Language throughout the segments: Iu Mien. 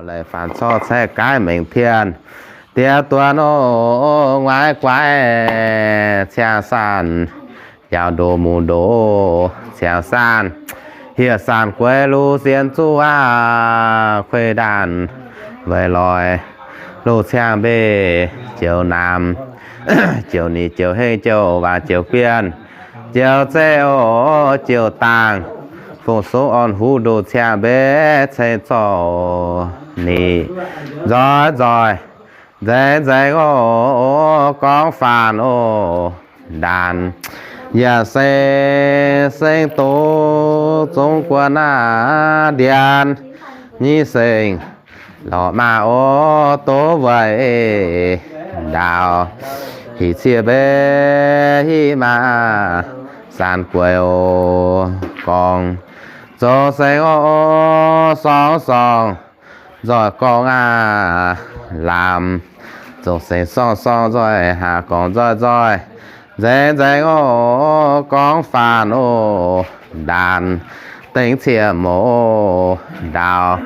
Leiz faanx corc caeqv gaaiv mengc pien, diev duonv oc, nguaiv guaiv ciangv saanh, njaaux ndoh muc ndoh ciangv saanh, hieh saanh gueix luv sienx zuqv aqv, kuei ndaanh weic loic loz ciangv mbeix joux naamh, joux nic joux hengv joux waac joux bienh, joux zeiv oc joux dangh, fongc sux orn huv ndoh ciangv mbeix ceix zorc nic nzoih nzoih nzengc nzengc oc, gorngv faanx oc ndaanx, yaac se seng doz zungv guon aqv, ndian nyiv seng lorqc maah oc, doz weic ndaauv hic cie mbeix hiv maah, saanh gueix oc gorngv, zoux seng oc sorng sorng nzoih gorngv aqv, lamz zoux seng sorng sorng nzoih haaz gorngv nzoih nzoih nzengc nzengc oc, gorngv faanx oc ndaanx, dengv cie mouz ndaauv,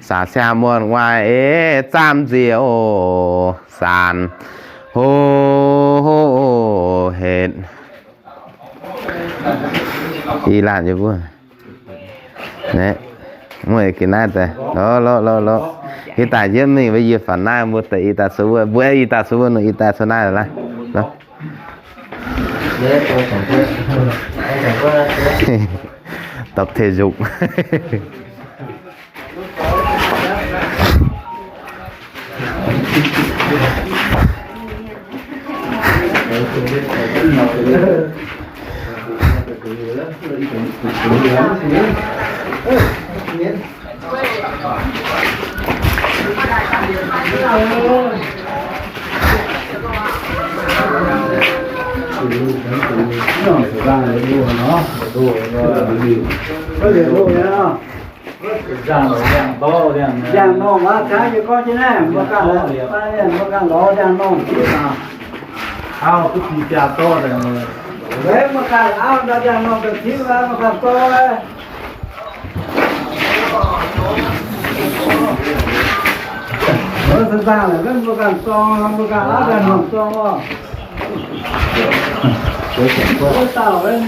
saax ciangv muonh nguaaic eix zaamv nziex oc, saanh hoc henv. I laanh yie mbuo, muoz ga'naaiv daaih, loz loz loz loz, i daaih yietv mingh mbuo yie faaux naaiv mbuo deix i daaih cuotv wuov, mbuo i daaih cuotv wuov nor i daaih cuotv naaiv laaix. Tập thể dục. Ndiangx-normh aqv, tengx yie gorngv jienv naaiv, mbuo ganh lorz, mbuo ganh lorz ndiangx-normh. Mbuo ganh auv ndau ndiangx-normh daaih tipv, mbuo ganh dorh. Mbuo se zaangh laaix mbuo ganh dorng, mbuo ganh auv ndiangx-normh dorng oc. Wuov dauh, wuov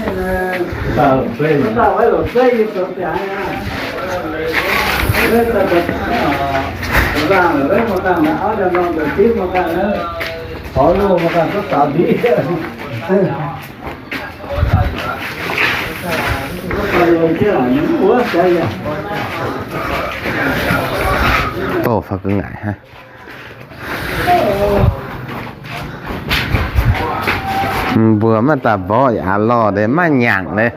dauh wuov longc zeiv yie zoux ziangx aqv. Wuov dauh, zaangh laaix mbuo ganh auv ndiangx-normh daaih tipv mbuo ganh, taux loh mbuo ganh duqv daaux ndiev. Dov fai ga'ngaaic hnangv. Mbuo maiv daaih mborqv yaac lorh deix maiv nyaangc deix.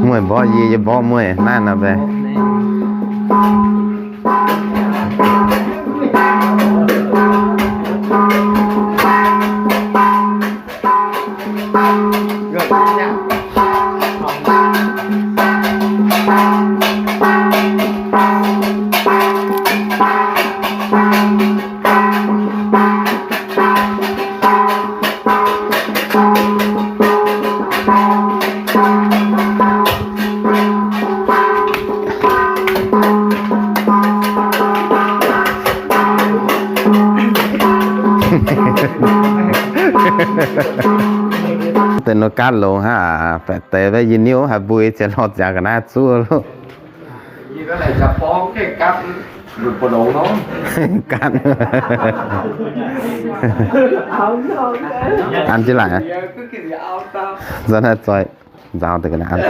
Mueiz mborqv yie, yie mborqv mueiz naaiv nor mbaeqc. Deix nor gaatv longx hnangv aqv, baeqc deix wuov yie niouv haaix mbui ziouc lorz ziangx ga'naaiv zuov loh. Gaatv. An jienv laaic. Nzanc naaiv zoih nzaaux deix ga'naaiv an.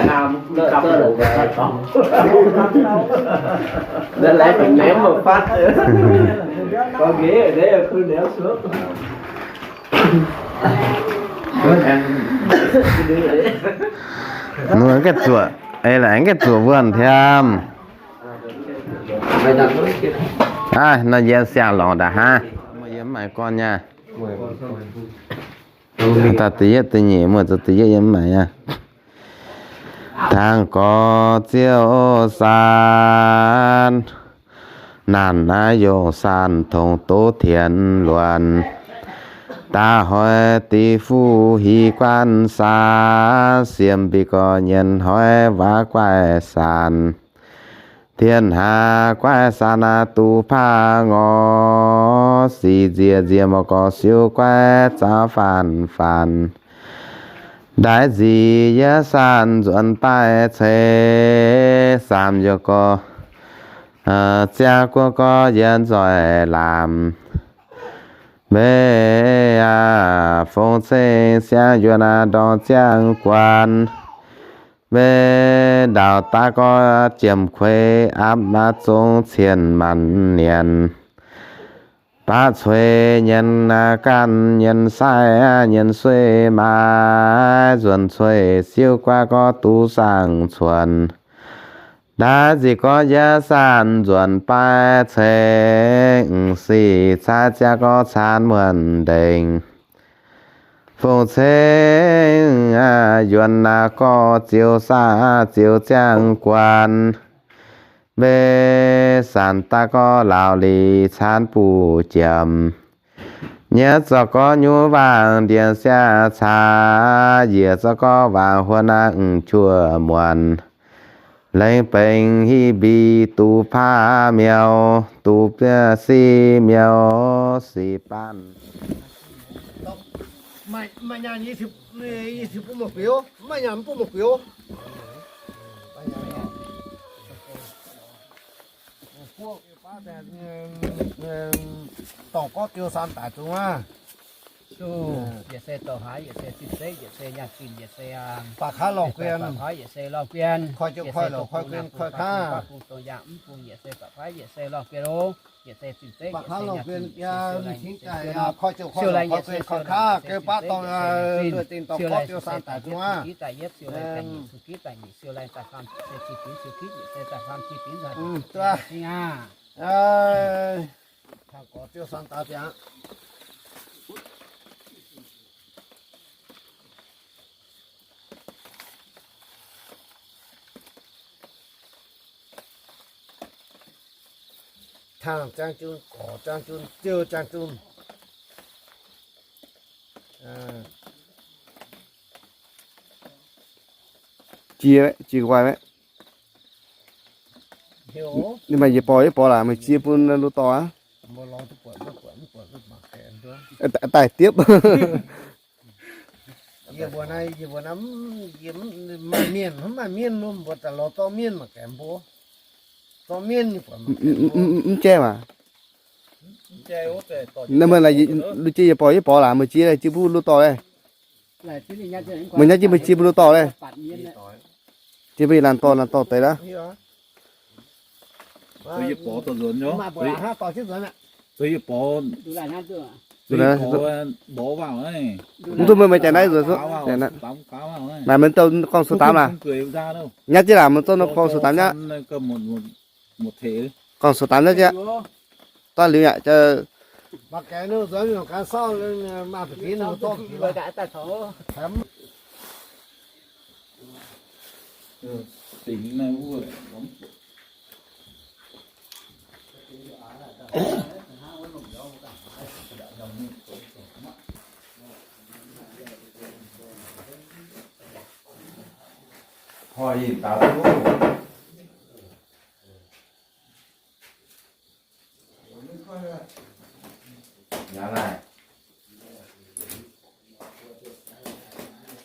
Nor gaengh zuoqc, ei, aengx gaengh zuoqc wuonh thiamv. Aav, nor yie siang-lorngc ndaaih hnangv. Yie mv maaih gorn nyei. Da'yietv da'nyeic muoz, zoux da'yietv yie mv maaih aqv. Dangh gorx ziouc saanv, naanc naaiv yongh saanv tongx doz tienx luonx. Daaih hoic dic fuqv hieh guanh saax, siemv mbic gorx nyienz hoic waac guaih saanc. Tien haax guaih saanc aqv, duqv paav ngorc, sic nziex nziex morc gorx siou guaih zaux faanc faanc. Ndaix nzic yie saanh nzuonx baaih ceix, saamx yie gorx ziangh guoqv gorx yie nzoih laamc. Mbeih aac, fong ceng siang yuonh aac, ndorm ziangh guan. Mbeih ndaauh daav gorx jiem kueix, apv maaz zong cien maanc nienc. Baqv cueix nyienz ganh, nyienz sai nyienz sueih maaiz, nzuonx cueix siou guaav gorx duqv saangh cuonx. Ndaix nzic gorx yie saanh nzuonx baaih ceix, sic caaiv ziangh gorx caanx muonc ndengc. Fong ceng yuonh aac, gorx ziouc saah ziouc ziangh guan. Mbeih saanh daav gorx laauc lic caanx buoz jiem. Nyiec zorqv gorx nyuv waangc ndiev siang caax, yiec zorqv gorx waangc huon aac, m'juoqc muonc. Lengx bengx hieh mbic duqv paav miuc, duqv sic miuc sic baanh. Maaih nyaanh bun meih guix, maaih nyaanh bun meih guix. Dorngc gorx diuh saanx daic zungv aqv. Yietc se douc haaix, yietc se zinh zeiv, yietc se nyaanh zinh, yietc se ba'kaaix lorh guien, ba'kaaix yietc se lorh guien, koi jiouv koi louc koi guien koi kaav, bung dongh yangh mv bung yietc se ba'kaaix yietc se lorh guien oc. Yietc se zinh zeiv, ba'kaaix lorh guien, yietc se siou laanh, yietc se siou laanh, yietc se siou laanh, yietc se zinh zeiv, yietc se zinh zeiv, siou laanh, yietc se daaih yietv, siou laanh daaih nyic, siou laanh daaih faam, yietc se zinh zeiv, siou laanh daaih faam, zinh zeiv, zinh aav. Tangh ziangh jun, gorx ziangh jun, ziouh ziangh jun. Jiex, jiex gu'nguaaic maiv? Ninh maaih yietc borx yietc borx laaix, meih jiex bun lui-dorh aqv. Daaih diepv. Yie mbuo naaiv, yie mbuo naaiv, yie maaih mienh, mv maaih mienh, mbuo daaih lorz zorqv mienh mangc gaax mbuo. Zorqv mienh, mv jaiv maah. Naaiv meih lui-jiex yietc borx yietc borx laaix, meih jiex, jiex bun lui-dorh leiz. Meih nyaiv jiex, meih jiex bun lui-dorh leiz. Jiex bun laanh dorh, laanh dorh deix laaix. Mv duqv meih, meih jaax naaiv nzuonx. Naaiv meih dorh gorngv sou daamv naaic. Nyaiv jienv laangc, meih zorqv gorngv sou daamv nyaiv. Gorngv sou daamv nyaiv jienv. Daaih liuz yaac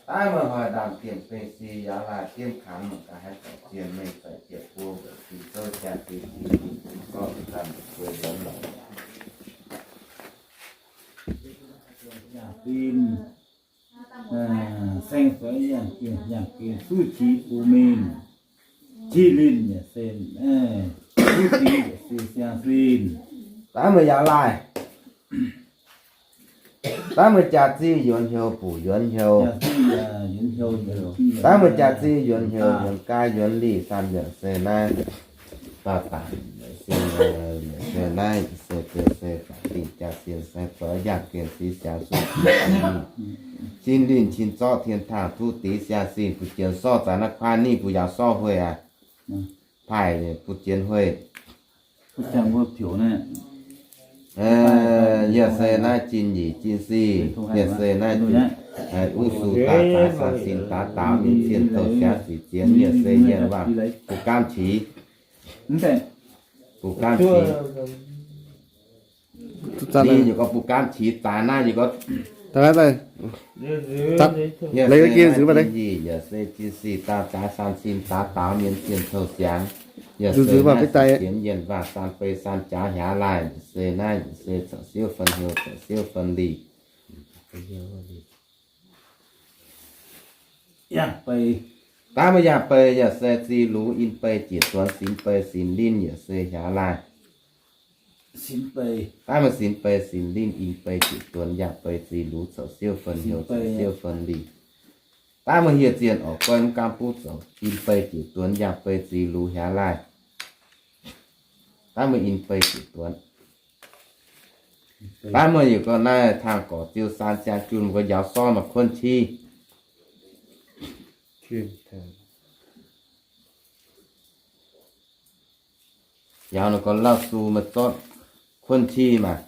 Daaih meih hoic ndaangc diemv bengh si yaac laaic diemv kanx mangc gaax haih zorc zien mengh zeic jiepc buo weic fingx zouv jaa-diex fingx fingx fingx zorqv ganh buo nzuonx lorqc. Yangh gen, saeng-faix yangh gen, yangh gen suv qiex bungx mingh. Jiex linh yaac se, suv qiex yaac se siang-sin. Daaih meih yaac laaic. Daaih meih jaax zinh yuonx hnyouv buc yuonx hnyouv. Daaih meih jaax zinh yuonx hnyouv yuonx gaav yuonx lih fam yaac se naaiv. Dauh dangc yaac se, yaac se naaiv se deix se daaih dingh jaax zinh se zoux yangh gen si siang suv qiex bungx mingh. Cin linh cin zorqv tien taangh tuv deix siang-sin, fu'jueiv sorv zaax naaiv kuaaiv ninh mbuo yaac sorv hueih aqv. Paaiv fu'jueiv hueih. Yaac se naaiv jin nyic jin sic, yaac se naaiv wuov sux daaih zaaix san sin daaix daaux mienh cien touh siangx sic zienx, yaac se yienh waac butv gaamv qiex, butv gaamv qiex. Ninh yaac gorngv butv gaamv qiex zaaix naaiv yaac gorngv, yaac se jin sic daaih zaaix san sin daaix daaux mienh cien touh siangx, yaac se naaiv sic zienx yienh waac san bei san jaax hiaaz laih, yaac se naaiv yaac se corc siouv fen heuc corc siouv fen lic. Daav meih yangh bei yaac se zih lux in bei jiex duonx, sinx bei sinx linh yaac se hiaaz laih. Daav meih sinx bei sinx linh in bei jiex duonx, yangh bei zih lux corc siouv fen heuc corc siouv fen lic. Daav meih hieh zienh orqc guon mv gaamv buv zoux in bei jiex duonx, yangh bei zih lux hiaaz laih. Daav meih in bei jiex duonx. Daav meih yaac gorngv naaiv tangh gorc ziou saan ziangh jun gorx njaaux sorv maaih kuonv qiv. Njaaux ninh gorngv lauh su maaih zorqv kuonv qiv maah.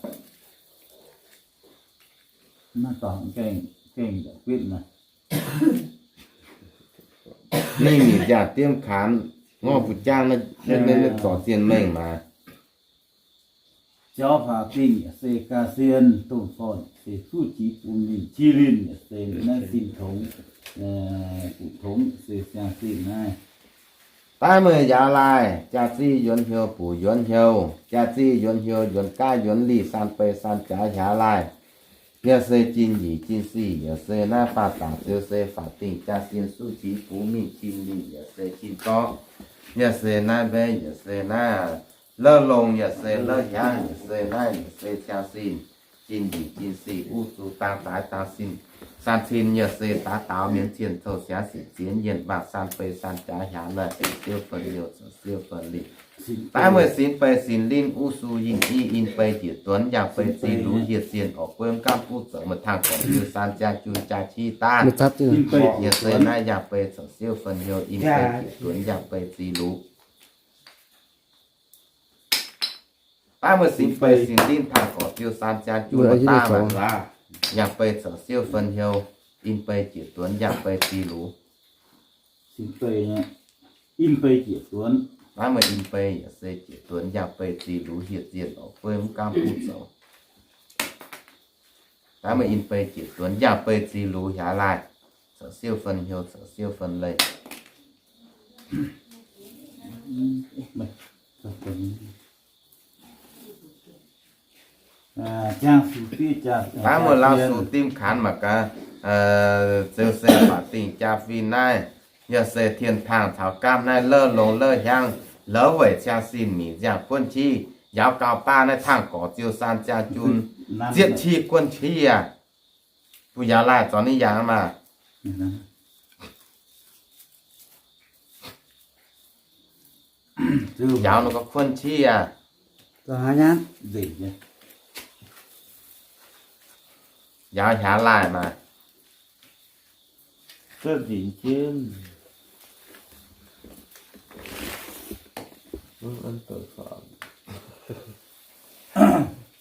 Ninh mingh nziaauc diemv kaanx ngorv mbuo jangv naaiv, naaiv zorc zien mengh maah. Jauv faatv dingh yaac se ga'sie, dongh sorc se suv qiex bun mingh qiex linh yaac se naaiv sin tongx, buqc tongx se siang-zingh naaiv. Daaih meih yaac laaih, jaax-zinh yuonx hnyouv buqc yuonx hnyouv, jaax-zinh yuonx hnyouv yuonx gaav yuonx lih, saan bei saan jaax hiaaz laaih. Yaac se jin nyic jin sic, yaac se naaiv faah dangc ziouc se faatv dingh jaax-zinh suv qiex bun mingh qiex linh yaac se qiex zorqv. Yaac se naaiv mbeix, yaac se naaiv lov longx, yaac se lov hiaangv, yaac se naaiv, yaac se siang-zinh, jin nyic jin sic, uv zuqc dangh daaix dangh sin, saan cin, yaac se daaix daaux mienh cien touh siangx sic zienx yienh waac saan bei saan jaax hiaaz laaih, corc siouv fen hnyouv corc siouv fen lic. Daaih meih sinx bei sinx linh uv su yingh i in bei jiex duonx, yangh bei zih lux hieh zienh orqc guon mv gaamv buv zoux, meih tangh gorc ziou saan ziangh jun jaa qiex daaih, yaac se naaiv yangh bei corc siouv fen hnyouv in bei jiex duonx, yangh bei zih lux. Daaih meih sinx bei sinx linh tangh gorc ziou saan ziangh jun daaih, yangh bei corc siouv fen hnyouv in bei jiex duonx, yangh bei zih lux. Daaih meih in bei yaac se jiex duonx, yangh bei zih lux hieh zienh orqc guon mv gaamv buv zoux. Daaih meih in bei jiex duonx, yangh bei zih lux hiaaz laaih, corc siouv fen hnyouv corc siouv fen lic. Daaih meih lauh su dimv kaanx mangc gaax, ziouc se faatv dingh jaa-fin naaiv, yaac se tien-taangh caux gaamv naaiv lov longx lov hiaangv, lov weic siang-zinh mingh nziangh guonv qiv, njaaux gauh baav naaiv tangh gorc ziou saan ziangh jun zietv qiv guonv qiv aqv. Bun yaac laaih zornc ninh yangh maah. Njaaux ninh gorngv kuonv qiv aqv. Njaaux hiaaz laaih maah.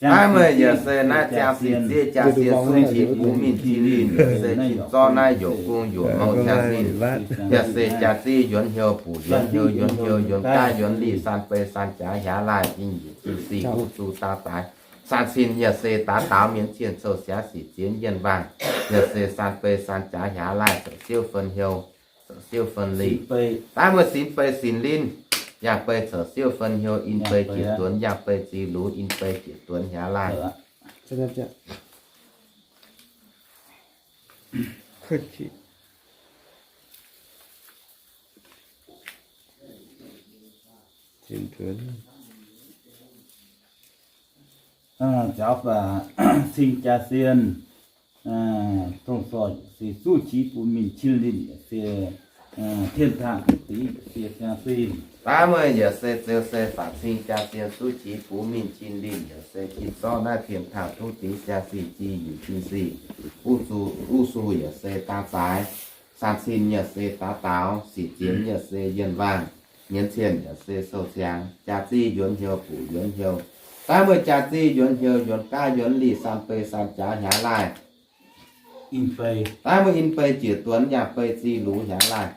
Naaiv meih yaac se naaiv ziangh sin zieqv jaa-sien suv qiex bun mingh qiex linh, yaac se qiex zorqv naaiv youc gong youc mou ziangh sin, yaac se jaax-zinh yuonx hnyouv buqc yuonx hnyouv yuonx hnyouv yuonx gaav yuonx lih saan bei saan jaax hiaaz laaih jin nyic jin sic uv zuqc daaih daaih saan cin, yaac se daaix daaux mienh cien couv siav sic zienx yienh waangh, yaac se saan bei saan jaax hiaaz laaih corc siouv fen hnyouv, corc siouv fen lih. Daaih meih sinx bei sinx linh, yangh bei corc siouv fen hnyouv, in bei jiex duonx, yangh bei zih lux, in bei jiex duonx hiaaz laaih. Caux baac cing jaa-sien, dongh sorc se zuqv qiex bun mingh cin linh, se tien-taangh duqv dingx, se siang sin. Daaih meih yaac se ziouc se faatv cing jaa-sien zuqv qiex bun mingh cin linh, yaac se cin zorqv naaiv tien-taangh duqv dingx siang sin, jin yuc jin sic, uv zuqc uv su yaac se daaih zaaix, saan cin yaac se daaih daaux, sic zienx yaac se yienh waangh, nyienz cien yaac se sou-siangx, jaa-zinh yuonx hnyouv buqc yuonx hnyouv, Daaih meih jaax-zinh yuonx hnyouv yuonx gaav yuonx lih san bei san jaax hiaav laaih. Daaih meih in bei jiex duonx yangh bei zih lux hiaav laaih.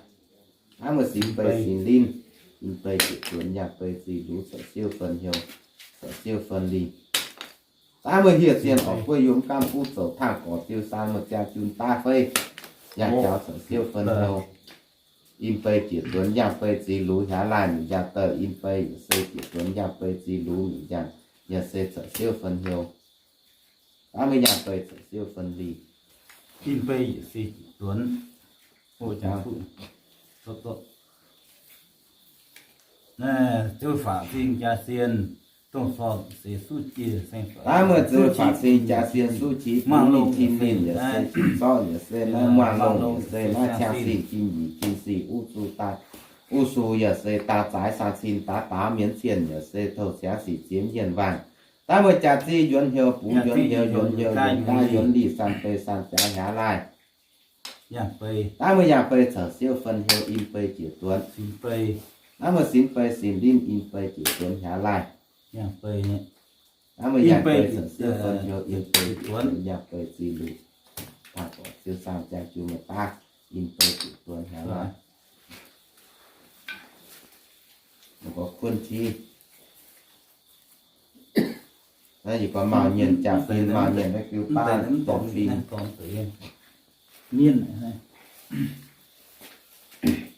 Daaih meih sinx bei sinx linv, in bei jiex duonx yangh bei zih lux, corc siouv fen hnyouv, corc siouv fen lih. Daaih meih hieh zienh orqc gueiv yiem gaamv guv zoux tangh gorx ziu saan meih ziangh jun daav fei, yangh jaux corc siouv fen hnyouv. In bei jiex duonx yangh bei zih lux hiaav laaih, mietc yangh dauh in bei yaac se jiex duonx yangh bei zih lux, mietc yangh yaac se corc siouv fen hnyouv. Daaih meih yangh bei corc siouv fen lih. In bei yaac se jiex duonx. Daaih meih zoux faatv sin jaa sien suv qiex, muangh longh tin ninh yaac se tin zorqv yaac se naaiv muangh longh yaac se naaiv ciang sin jin nyic jin sic uv zuqc daaih, uv su yaac se daaih zaaix san sin daax daaux mienv cienh yaac se touh siangx sic zienx yienh waangh. Daaih meih jaax-zinh yuonx hnyouv bungx yuonx hnyouv yuonx hnyouv yuonx gaav yuonx lih san bei san jaax hiaav laaih. Daaih meih yangh bei corc siouv fen hnyouv in bei jiex duonx. Daaih meih sinx bei sinx linv in bei jiex duonx hiaav laaih. Daaih meih yangh bei corc siouv fen hnyouv in bei jiex duonx yangh bei zinh lux. Tangh gorx ziu saan ziangh jun meih daav in bei jiex duonx hiaav laaih. Meih gorx kuonv qiex. Naaiv yie gorngv mauh nyienh jaa-fin, mauh nyienh naaiv biu baav dorngx fin.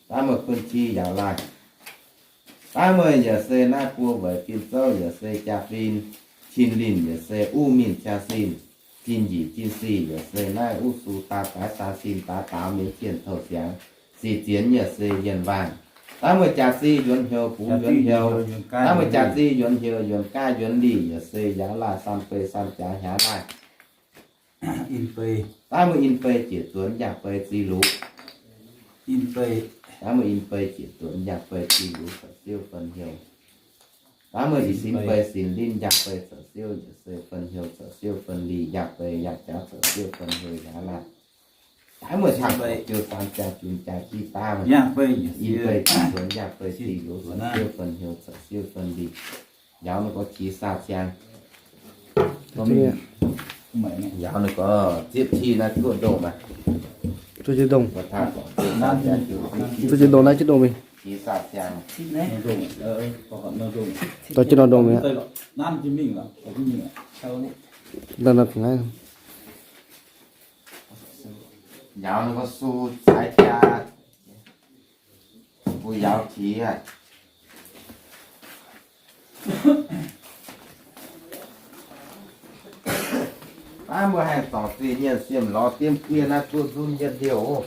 Daav meih kuonv qiex yaac laaih. Daav meih yaac se naaiv buo weic fin zouv yaac se jaa-fin, cin linh yaac se uv mingh ciang sin, jin njiec jin sic yaac se naaiv uv su daaih daix san sin daaix daaux mienv cienh touh siangx sic zienx yaac se yienh waangh. Daav meih jaax-zinh yuonx hnyouv bungx yuonx hnyouv, daav meih jaax-zinh yuonx hnyouv yuonx gaav yuonx lih yaac se yaav laaih san bei san jaax hiaav laaih. Daav meih in bei jiex duonx yangh bei zinh lux. Daav meih in bei jiex duonx yangh bei zinh lux corc siouv fen hnyouv. Daav meih ih sinx bei sinx linv yangh bei corc siouv yaac se fen hnyouv corc siouv fen lih yangh bei yangh jaax corc siouv fen hnyouv hiaav laaih. Daav meih tangh jiu saan ziangh jun jaa jiv daav, in bei jiex duonx yangh bei zinh lux corc siouv fen hnyouv corc siouv fen lih. Yaauz ninh gorngv qiex saah ciang. Yaauz ninh gorngv zieqv qiex naaiv zuoqv ndongh maah. Zuoqv qiex ndongh. Zuoqv qiex ndongh naaiv jienv ndongh mingh. Qiex saah ciang. Dorh jienv nor ndongh mingh aqv. Yaauz ninh gorngv su caaix jaa. Mbuo yaauz qiex. Naaiv mbuo haih dorngc zinh nyiemc siemv lorz diemv guie naaiv zuoqv nzunv yietv liouh oc.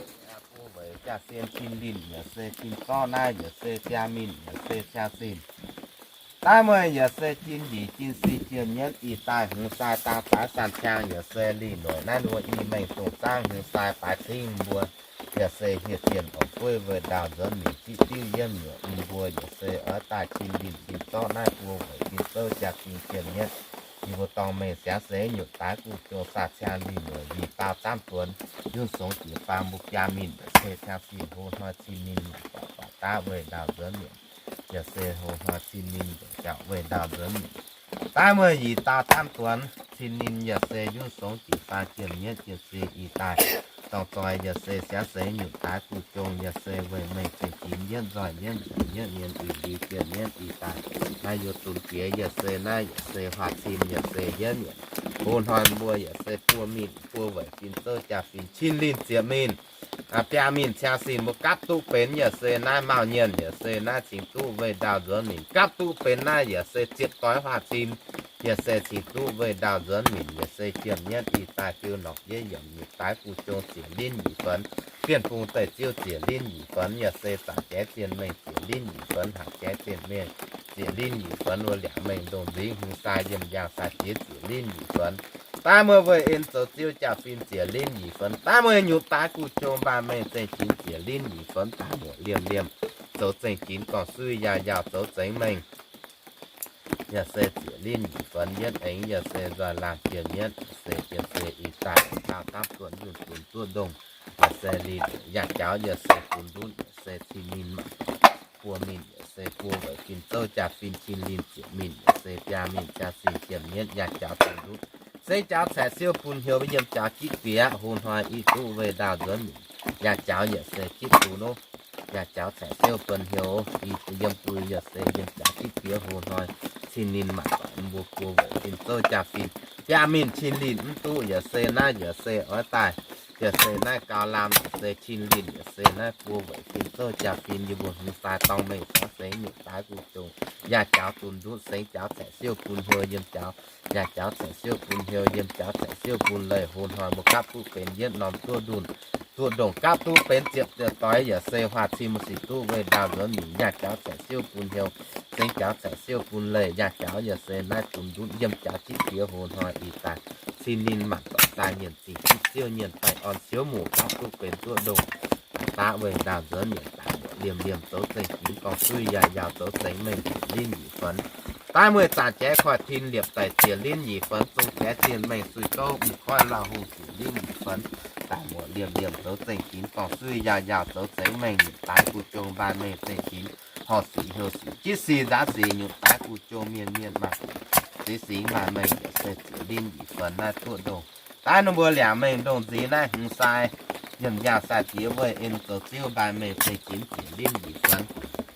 Buo weic jaa-sien cin linh yaac se cin zorqv naaiv yaac se jaa mingh yaac se jaa sin. Daaih meih yaac se jin njiec jin sic jienh mienv ih daaih hmz sai dang zaaix san ciang yaac se lih noic naaiv wuov i mengh dongh zaangv hmz sai baaix cingv mbuo yaac se hieh zienh orqc gueiv weih ndaauh nzuonx mingh ziqv diuv yiemv nyuoqc mbuo yaac se oix daaih cin linh cin zorqv naaiv buo weic fin zouv jaa-fin jienh mienv. Yie mbuo dorngh mengh siangx se nyutc daaix guv jong saah ciang lih noic yie daauh zaamv duonx yunv songx jiex faang mbuo biaa mingh yaac se ciang sin hlo hnoi cin ninh mangc buatc buatc daav weih ndaauh nzuonx mingh. Yaac se hlo hnoi cin ninh mbuoqc jauv weih ndaauh nzuonx mingh. Daaih meih yie daauh zaamv duonx cin ninh yaac se yunv songx jiex faang jienh mienv jienh se ih daaih dorngh zoih yaac se siangx se nyutc daaix guv jong yaac se weic mengh zengc jinx yietv nzoih yietv nzengc yietv mienh uix liuz jienh mienv ih daaih. Naaiv yaac dunx jiex yaac se naaiv yaac se huaax cin yaac se yietv mienh. Hlo hnoi mbuo yaac se buo mingh buo weic fin zouv jaa-fin cin linh ziepc mingh. Biaa mingh ciang sin mbuo gapv duqv benx yaac se naaiv mauh nyienh yaac se naaiv cingx duqv weih ndaauh nzuonx mingh. Gapv duqv benx naaiv yaac se ziepc doix huaax cin yaac se cingx duqv weih ndaauh nzuonx mingh yaac se jienh mienv ih daaih fiu norqc yietv yiemc nyutc daaix guv jong ziec linv nyeic fenx, bienh bung deic ziouv ziec linv nyeic fenx yaac se zaangc jaiv zienh mengh ziec linv nyeic fenx, haac jaiv zienh mengh ziec linv nyeic fenx, wuov liangc mengh ndongh nzingx hmz sai yienh yaangh sai jiex ziec linv nyeic fenx. Daaih meih weih en zoux ziouv jaa-fin ziec linv nyeic fenx. Daaih meih nyutc daaix guv jong mbaanh mengh zengc jinx ziec linv nyeic fenx, daaih muoc liemh liemh zoux zengc jinx gorngv suiv yaac yaauc zoux zengx mengh yaac se ziec linv nyeic fenx. Yietv aengx yaac se nzoih laangh jienh mienv se jienh se ih daaih daauh dapv duqv nzunc funx duqv ndongh yaac se lih yaac jaux yaac se funx ndutv yaac se cin ninh mangc buo mingh yaac se buo weic fin-zouv jaa-fin cin linh ziepc mingh, yaac se biaa mingh jaa-sin jiem-nyienv yaac jaux dun ndutv. Sengx jaux caeqv siouv bun hnyouv yiem jaux jitv bieqc, hlo hnoi i duqv weih ndaauh nzuonx mingh, yaac jaux yaac se jitv bun nor, yaac jaux caeqv siouv bun hnyouv i yiem bui yaac se yiem jaux jitv bieqc hlo hnoi cin linh mangc doic mbuo buo weic fin-zouv jaa-fin biaa mingh cin linh mv duqv yaac se naaiv yaac se oix daaih yaac se naaiv gaux lamh yaac se cin linh yaac se naaiv buo weic fin-zouv jaa-fin yie mbuo hmz sai dorng mengh caux sengx nyutc daaix guv jong, yaac jaux dun ndutv sengx jaux caeqv siouv bun hnyouv yiem jaux, yaac jaux caeqv siouv bun hnyouv yiem jaux caeqv siouv bun leih hlo hnoi mbuo gapv duqv benx yietv norm duqv ndunh, duqv ndongh gapv duqv benx ziepc ziepc doix yaac se huaax cin mbuo sic duqv weih ndaauh nzuonx mingh yaac jaux caeqv siouv bun hnyouv, sengx jaux caeqv siouv bun leih yaac jaux yaac se naaiv dun ndutv yiem jaux jitv bieqc hlo hnoi ih daaih cin linh mangc doic daaih nyienc zingh jitv siouv nyienc baengh orn siouv muc gapv duqv benx duqv ndongh daaih daav weih ndaauh nzuonx mingh daaih muoc liemh liemh zoux zengc ginx gorngv suiv yaac yaauc zoux zengc mengh ziec linh nyic fenx. Daaih mueiz zaangc jaaix koiv tin liepc daic ziec linh nyic fenx, zong jaaix zienh mengh suiv gouv mv koiv lauh hungh ziec linh nyic fenx. Daaih muoc liemh liemh zoux zengc ginx gorngv suiv yaac yaauc zoux zengc mengh nyutc daaix guv jong mbaaih mengh zengc ginx, horh sic heuc sic jitv sic nzaanx sic nyutc daaix guv jong mienh mienh maaih sic singx maaih mengh yaac se ziec linh nyic fenx naaiv duqv ndongh. Daaih ninh mbuo liangc mengh ndongh nzix naaiv hmz sai, yiem yaauh sai diex weih en zoux ziouv mbaaih mengh zengc ginx ziec linh nyic fenx.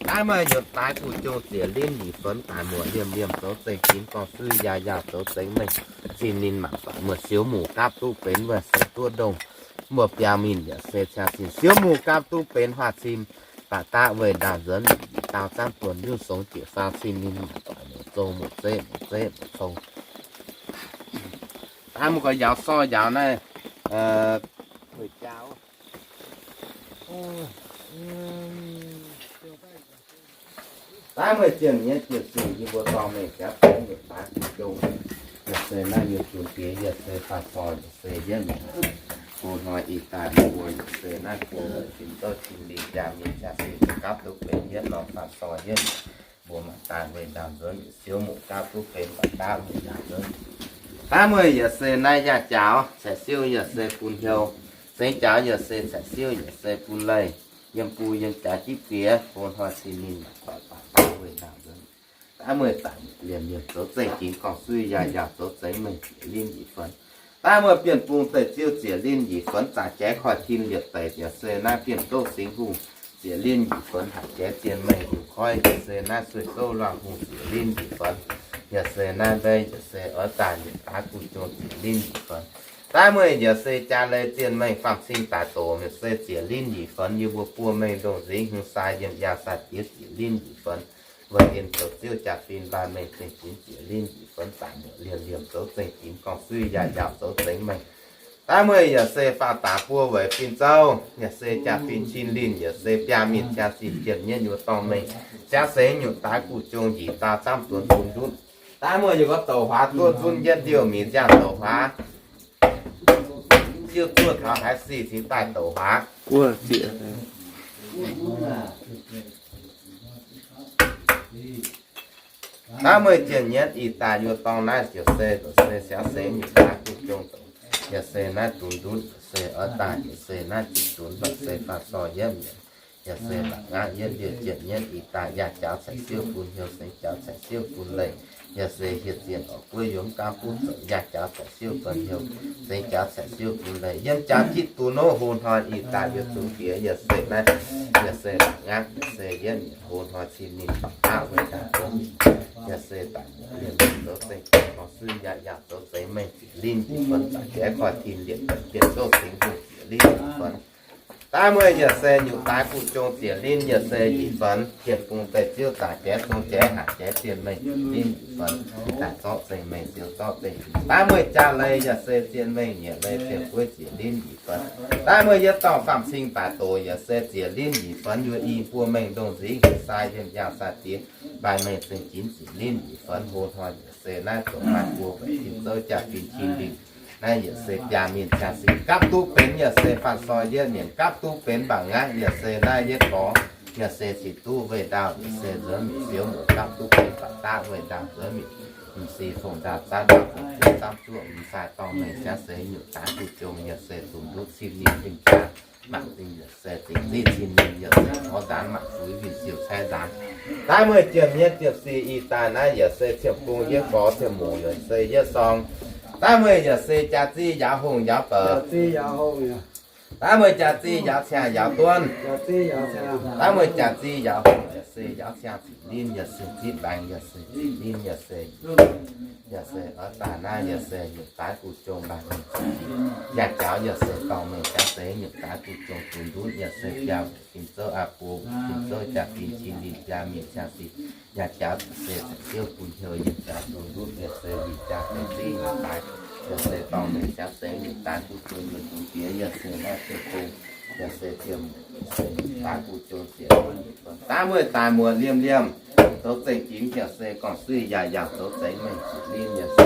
Daaih meih nyutc daaix guv jong ziec linh nyic fenx daaih muoc liemh liemh zoux zengc ginx gorngv suiv yaac yaauc zoux zengc mengh cin linh mangc doic muoc siouv muc gapv duqv benx wuov se duqv ndongh. Mbuo biaa mingh yaac se caa sin siouv muc gapv duqv benx huaax cin baac daav weih ndaauh nzuonx mingh daauh zanv buonc nyungc songx jiex faang cin linh mangc doic muoc zong muoc zeqv muoc zeqv muoc cong. Daaih mbuo gorx yaauc sorh yaauc naaiv, daaih meih jiem nyei jiem singh yie mbuo dorh mengh jaav benx nyutc daaix guv jong. Yaac se naaiv nyei zunc diex yaac se faah sorh yaac se yietv mienh. Hlo hnoi ih daaih mbuo yaac se naaiv buo fin-zouv cin linh jaa mingh jaa singh gapv duqv benx yietv norm faah sorh yietv mienh. Mbuo mangc daaih weih ndaauh nzuonx siouv muc gapv duqv benx baac daav weih ndaauh nzuonx. Daaih meih yaac se naaiv yaac jaux caeqv siouv yaac se bun hnyouv, sengx jaux yaac se caeqv siouv yaac se bun leih, yiem bui yiem jaax jitv bieqc hlo hnoi cin linh mangc doic baac daav weih ndaauh nzuonx. Daaih meih zaangc liemh liemh zoux zengc ginx gorngv suiv yaac yaauc zoux zengc mengh ziec linh nyic fenx. Daaih meih bienh bung deic ziouv ziec linh nyic fenx zaangc jaaix koiv tin liepc daic yaac se naaiv bienh gouv singx hungh ziec linh nyic fenx hanc jaaix zienh mengh hungh koiv yaac se naaiv sueih gouv luangh hungh ziec linh nyic fenx. Yaac se naaiv mbei yaac se oix daaih nyutc daaix guv jong ziec linh nyic fenx. Daaih meih yaac se jaa leiz zienh mengh faam cing daaih doqc yaac se ziec linh nyic fenx yie mbuo buo mengh ndongh nzingx hmz sai yiem yaauh sai diex ziec linh nyic fenx. Weic en zoux ziouv jaa-fin mbaaih mengh zengc ginx ziec linh nyic fenx zaangc muoc liemh liemh zoux zengc ginx gorngv suiv yaac yaauc zoux zengc mengh. Daaih meih yaac se faah daax buo weic fin-zouv yaac se jaa-fin cin linh yaac se biaa mingh jaa sin jiem nyei nyuoz dorngh mengh jaa seix nyutc daaix guv jong njiec daauh zaamv duonx bun ndutv. Daaih meih yaac gorngv douc huaax duqv zunv jienv ndiouh mingh ziangh douc huaax, siouv zuov taux haaix sic cingx daaih douc huaax. Daaih meih jiem nyei ih daaih nyuoz dorngh naaiv ziouc se, se siangx seix nyutc daaix guv jong douc, yaac se naaiv dun ndutv se oix daaih yaac se naaiv ziqc dunx se faah sorh yietv mienh, yaac se mba'ngaangv yietv ndiouh jiem nyei ih daaih yaac jaux caeqv siouv bun hnyouv sengx jaux caeqv siouv bun leih, yaac se hieh zienh orqc gueiv yiem gaamv buv zoux yaac jaux caeqv siouv bun hnyouv sengx jaux caeqv siouv bun leih, yiem jaux jitv dun nor hlo hnoi ih daaih yiem zungv diex yaac se naaiv, yaac se mba'ngaangv yaac se yietv mienh hlo hnoi cin ninh baac daav weih ndaauh nzuonx, yaac se daaih liemh zoux zengc ginx gorngv suiv yaac yaauc zoux zengc mengh ziec linh nyic fenx zaangc jaaix koiv tin liepc daic bienh gouv singx hungh ziec linh nyic fenx. Daaih meih yaac se nyutc daaix guv jong ziec linh yaac se nyic fenx, bienh bung deic ziouv zaangc jaaix zong jaaix hanc jaaix zienh mengh ziec linh nyic fenx, daaih zorqv zengc mengh ziouc zorqv zengc. Daaih meih jaa leiz yaac se zienh mengh nyiec leiz ziepc gueiv ziec linh nyic fenx. Daaih meih yietc dorngh faam cing daaih doqc yaac se ziec linh nyic fenx, yuoz i buo mengh ndongh nzingx sai yiem yaauh sai diex mbaaih mengh zengc ginx ziec linh nyic fenx hlo hnoi yaac se naaiv zoux maaih buo weic tin zouv jaa-fin cin linh. Naaiv yaac se biaa mingh jaa singx gapv duqv benx yaac se faah sorh yietv mienh gapv duqv benx mba'ngaangv yaac se naaiv yietv gorx, yaac se ziqc duqv weih ndaauh yaac se nzuonx mingh siouv muoc gapv duqv benx baac daav weih ndaauh nzuonx mingh, m'sieqv fongc ndaauh zaanv ndaauh fongc zaanv zuoqv m'saaih dorngh mengh siangx seix nyutc daaix guv jong yaac se dungx ndutv cin ninh fingx jaa Mangc zingh yaac se zingh zinh cin ninh yaac se gorx nzaanx mangc zuiz winh siouc cai nzaanx. Daaih meih jiem mienv jiem sic ih daaih naaiv yaac se ciem-bung yietv gorx ciem-muc yaac se yietv sorng. Daaih meih yaac se jaax zinh yaauv hungh yaauv bouc. Daaih meih jaax zinh yaauv ciangh yaauv duonv. Daaih meih jaax zinh yaauv hungh yaac se yaauv ciangh zinh linh yaac se zinh laengz yaac se zinh linh yaac se yaac se oix daaih naaiv yaac se nyungc daaih guv jong mbaanh mingh. Yaac jaux yaac se dorngh mengh jaax se nyungc daaih guv jong bun ndutv yaac se biaa Ging-Sou aqv, bun Ging-Sou jaax-zinh cin linh biaa mingh ciangh sic. Yaac jaux se ziouv bun hnyouv yaac jaux bun ndutv yaac se winh jaax se zinh nyungc daaih yaac se dorngh mengh jaax se nyungc daaih guv jong yaac bun diex yaac se naaiv se bung yaac se ziemh se daaih guv jong ziec. Daaih meih daaih muoz liemh liemh zoux zengc jiex yaac se gorngv suiv yaac yaac zoux zengc mengh ziec linh yaac se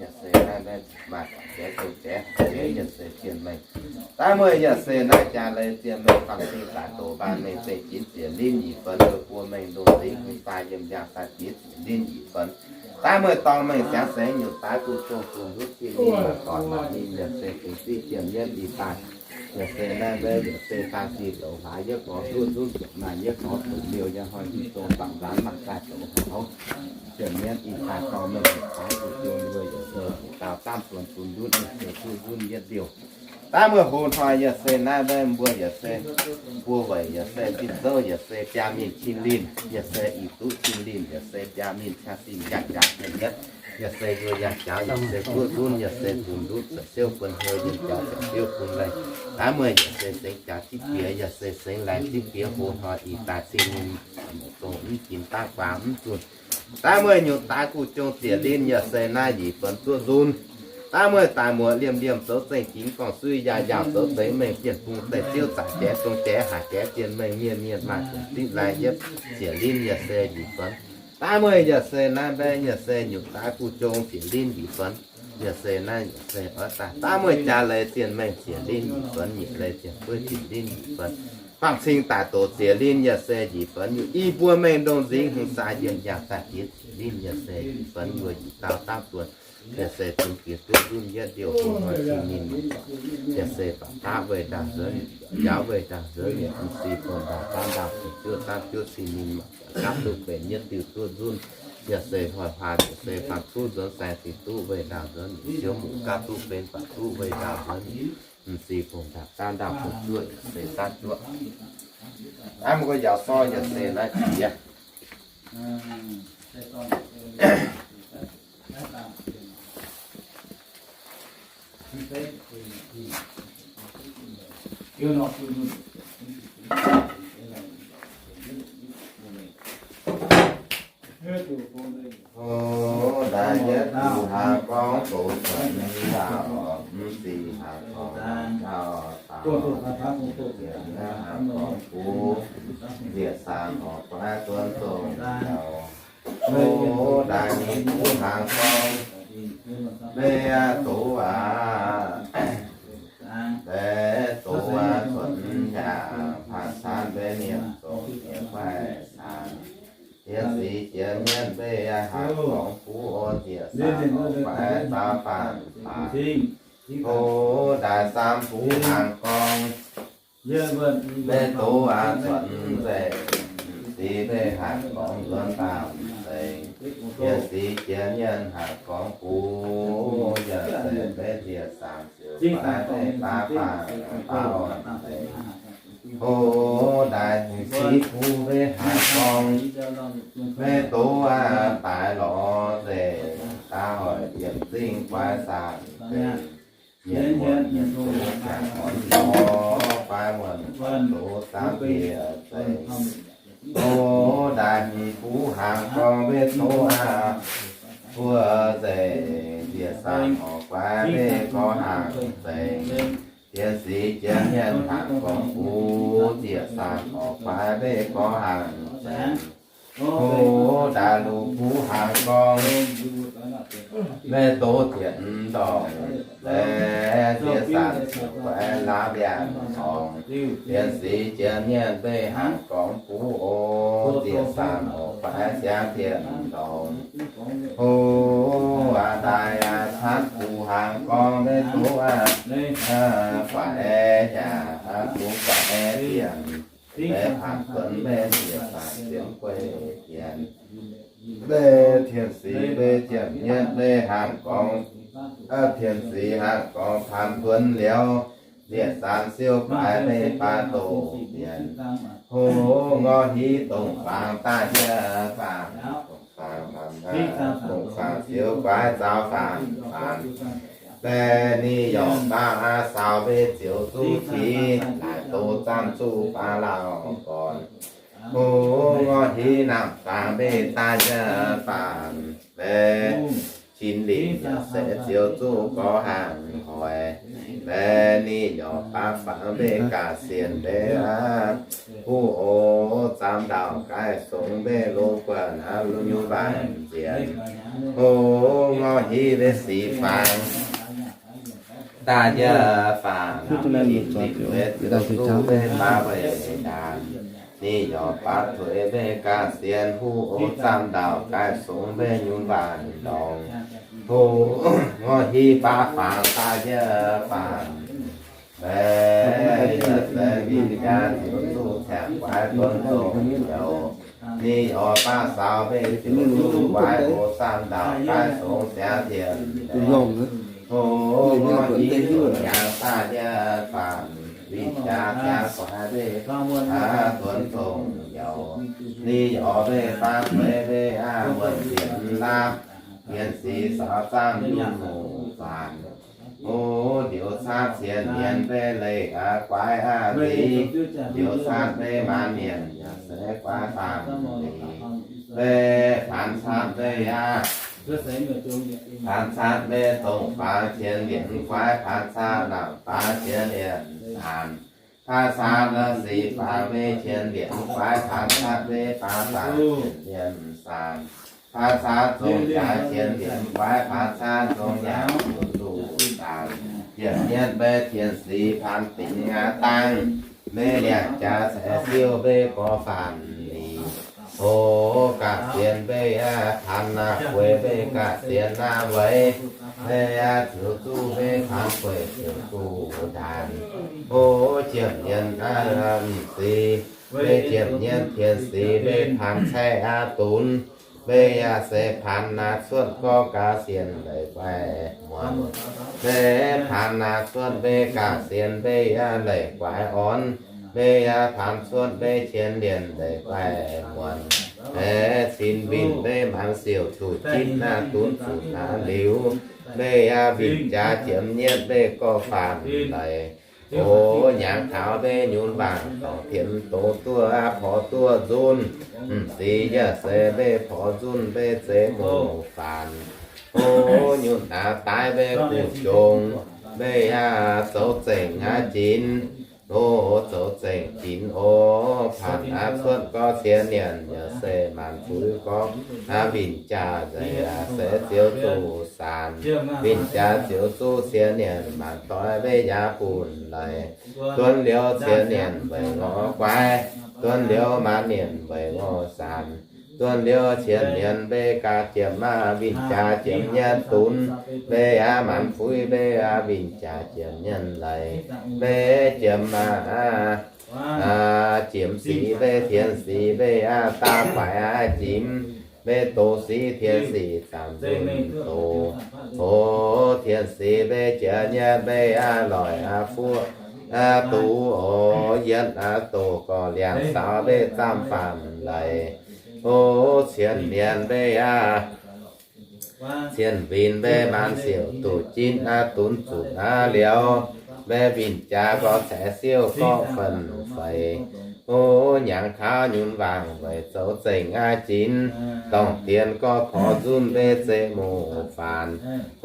yaac se naaiv maaih jiex zengc jiex jiex yaac se zienh mengh. Daaih meih yaac se naaiv jaax leiz zienh mengh fangx cing daaih doqc mbaanh mengh zengc jiex ziec linh nyic fenx, buo mengh ndongc zingx hungh daaih yiem yangh daaih jiex ziec linh nyic fenx. Daaih meih dorngh mengh siangx seix nyungc daaih guv jong bun ndutv zinh ninh maaih dorngx maaih ninh yaac se zingh zinh zienh mienv ih daaih yaac se naaiv mbenv yaac se daaih sic zoux hlaax yietv gorx duqv zunv ziepc naaic yietv gorx zoux liouh yaac hnoi hiuv zong bangc nzaanx mangc daaih zoux hlaax zienh mienv ih daaih dorngh mengh ziepc daaih guv jong mbuo yaac se ziouc daauh zaamv duonx bun ndutv yaac se duqv zunv yietv liouh. Daaih meih hoz hnoi yaac se naaiv mbenv mbuo yaac se buo weic yaac se zinh zouv yaac se biaa mingh cin linh yaac se ih duqv cin linh yaac se biaa mingh cang zinh jaax jaax zienh mienv yaac se yaac jaux yaac se duqv zunv yaac se bun ndutv ziepc siouv bun hnyouv yiem jaux ziepc siouv bun leiz. Daaih meih yaac se sengx jaax zipv bieqc yaac se sengx laengz zipv bieqc hoz hnoi ih daaih cing ninh dongh mv ginx daav guaax mv zunh. Daaih meih nyungc daaih guv jong ziec linh yaac se naaiv nyic fenx duqv nzunv. Daaih meih daaih muoz liemh liemh zoux zengc jiex gorngv suiv yaac yaac zoux zengc mengh zienh bung deix ziouv zaangc jiex zong jiex haic jiex zienh mengh mienh mienh maaih zienh zipv laai yietv ziec linh yaac se nyic fenx. Daaih meih yaac se naaiv mbenv yaac se nyungc daaih guv jong ziec linh nyic fenx. Yaac se naaiv yaac se oix daaih daaih meih jaax leiz zienh mengh ziec linh nyic fenx, nyic leiz zienh bueiv ziec linh nyic fenx. Fangx cing daaih doqc ziec linh yaac se nyic fenx, nyungc i buo mengh ndongh nzingx hungh zaah yiem yangh daaih jiex ziec linh yaac se nyic fenx, mbuo yietc dauh daav duonx yaac se zunv jiex duqv zunv yietv liouh hungh hnoi cing ninh yaac se baac daav weih ndaauh nzuonx, njaaux weih ndaauh nzuonx, mv sic fongc ndaauh daav ndaauh fongc juoqv daav juoqv cing ninh mangc gaax duqv benx yietv diuh duqv nzunv. Yaac se hnoi hlaax yaac se faanh kuv nzuonx saeng-zinh duqv weih ndaauh nzuonx, siouv muqc gaav duqv benx baac duqv weih ndaauh nzuonx, mv sic fongc ndaauh daav ndaauh fongc juoqv yaac se daav juoqv. Naaiv mbuo yaac soi yaac se naaiv jiex. Ov, daaih yietv diuh hnaangx gorngv doz cuotv mingh dauh, mv sic hnaangx gorngv dauh, dauh ziepc hnaangx gorngv bun nziec saang orqc guaiv duonv zong dauh. Ov, daaih mingh buv hnaangx gorngv, mv doz aac, mv doz aac, cuotv mv yaac faanh saanv mbenv mienh zong nyei guaih saang. Tien sic jiex mienh mbeih hnaangx gorngv buv, ov, nziec saang orqc guaiv zauv faanh faang. Ov, daaih saam buv hnaangx gorngv, mv doz aac, cuotv nzengc, sic mbeih hnaangx gorngv nzuonx daauh nzengc. Tien sic jiex mienh hnaangx gorngv buv, yaac se mbenv nziec saang ziouc guaiv mbeih baav faanh baav orn nzengc. Ov, daaih sic buv mbeih hnaangx gorngv, mv doz aac, daaih lorz nzengc, daaih hoic yiemc zingh guaiv saang nzengc. Mienh muonc mienh doz jangx orn lorz guaiv muonc doz saangv bieqc nzengc. Ov, daaih mingh buv hnaangx gorngv, mv doz aac, buov nzengc, nziec saang orqc guaiv mbeih gorngv hnaangx nzengc. Tien sic jiex mienh hnaangx gorngv buv, nziec saang orqc guaiv mbeih gorngv hnaangx nzengc. Ov, daaih luv buv hnaangx gorngv, mv doz ziepc ndorngc, laeh nziec saang ziouc guaiv laauv mbiaangx orngc. Tien sic jiex mienh mbeih hnaangx gorngv buv, ov, nziec saang orqc guaiv siangv ziepc ndorngc. Ov, aav daaih aav caatv buv Laangz gorngv maiv duqv aqv, gu'nguaaic yaac duqv gu'nguaaic dienc, maiv hanc duonv maiv siec faanx ziemx gueiv dienc. Maiv tien sic maiv ziepc nyeiv maiv hanc gorngv, tien sic hanc gorngv paanx duonv liuz, zieqc zaanx siouv guaix maiv baav doqc dienc. Hov ngorc hiv dongh faang daaih nyei faanx, dongh faang siouv guaix zaaux faanx faanx. Maiv ninh yaac baav aqv saaux maiv ziouc zuqc qiex, laaic doz zaamv zuqc baav lauh gorn. Hov ngorc hiv namh faang maiv daaih nyei faanx, maiv qin lingc yaac se ziouc zuqc gorx hnaangx hoic. Maiv ninh yaac baav faang maiv gaax sienx maiv aqv. Huv oc, zaamv ndau gaih songx maiv longx guanh aqv, longx nyungc waanc nzienx. Hov ngorc hiv maiv sic faang daaih nyei faanx, ninh zuqc maiv baav weic ndaanx. Ninh yaac baav tuix maiv gaax sienx, huv oc, zaamv ndau gaih songx maiv nyungc waanc ndorngx. Hov ngorc hiv baav faang daaih nyei faanx, maiv yaac se winh jaax ziouc zuqc caengx guaix duonv dongh youz. Ninh yaac baav saaux maiv ziouc zuqc guaix oc, zaamv ndau gaih songx siangx dienc. Hov ngorc hiv nyaangx daaih nyei faanx, winh jaax siangx guaix maiv duonv dongh youz. Ninh yaac maiv baav tuix maiv aqv, muonc zienx laapv, tien sic saaux zaamv yungh muc faanx. Hov liuz caatv cien mienh maiv leih aqv guaix aqv nziex, liuz caatv maiv maanz mienh yaac se guaix faanx nziex. Maiv faanx caatv maiv aqv, faanx caatv maiv dongh faang cien lienc guaix faanx caatv namh faang cien lienc saanx. Faanx caatv sic faang maiv cien lienc guaix faanx caatv maiv baav faanx cien lienc saanx. Faanx caatv zongh jaaix cien lienc guaix faanx caatv zongh jaaix ziouc zuqc saanx. Ziepc nyeiv maiv tien sic faanx dingc aqv dangh, maiv liangh jaax ceix siouv maiv gorx faanx lic. Oc, gaax sienx maiv aqv, faanx naaiv gueix maiv gaax sienx naaiv weic, maiv aqv ziouc zuqc maiv faanx gueix ziouc zuqc ndaanx. Oc, ziepc nyeic aqv m'sic, maiv ziepc nyeic tien sic maiv faanx caeqv aqv dunx, maiv aqv se faanx naaiv cuotv gorngv gaax sienx leiz guaix muonz. Maiv faanx naaiv cuotv maiv gaax sienx maiv aqv leiz guaix orn, maiv aqv faanx cuotv maiv cien lienc leiz guaix muonz. Maiv cin winh maiv maanz siouc zuqc jitv naaiv dunv zuqc naaiv liuz, maiv aqv winh jaax ziepc nyeic maiv gorngv faanx leiz. Oc, hnyangx taux maiv nyunc waangc dorngc tienx doz duqv aqv porx duqv nzunv, m'sic yaac se maiv porx nzunv maiv zeiz muoz faanx. Oc, nyunc naaiv daaih maiv guv jong, maiv aqv zoux zengc aqv jinx. Oc, zoux zengc jinx oc, faanx aqv cuotv gorngv cien lienc yaac se maanc fuix gorngv aqv winh jaax nzengc aqv se ziouc zuqc saanx. Winh jaax ziouc zuqc cien lienc maanc doix maiv yaac bun leiz. Duonv liuz cien lienc weic ngorc guaix, duonv liuz maanc lienc weic ngorc saanx. Duonv liuz cien lienc maiv gaax ziepc aqv winh jaax ziepc nyeic dunx, maiv aqv maanc fuix maiv aqv winh jaax ziepc nyeic leiz. Maiv ziepc aqv ziepc sic maiv tien sic maiv aqv daav faix aqv jimx, maiv doz sic tien sic zanc nzunc doz. Oc, tien sic maiv ziepc nyeic maiv aqv loic aqv fuqv aqv duqv oc, yietv aqv doz gorx liangx saaux maiv zaamv faanx leiz. Oc, cien lienc maiv aqv cien winh maiv maanc siouc duqv jitv aqv dunv zuqc aqv liuz, maiv winh jaax gorx ceix siouv gorngv fun feix. Oc, hnyangx taux nyunc waangc weic zoux zengc aqv jinx, dorngc dienx gorx porx nzunv maiv zeiz muoz faanx.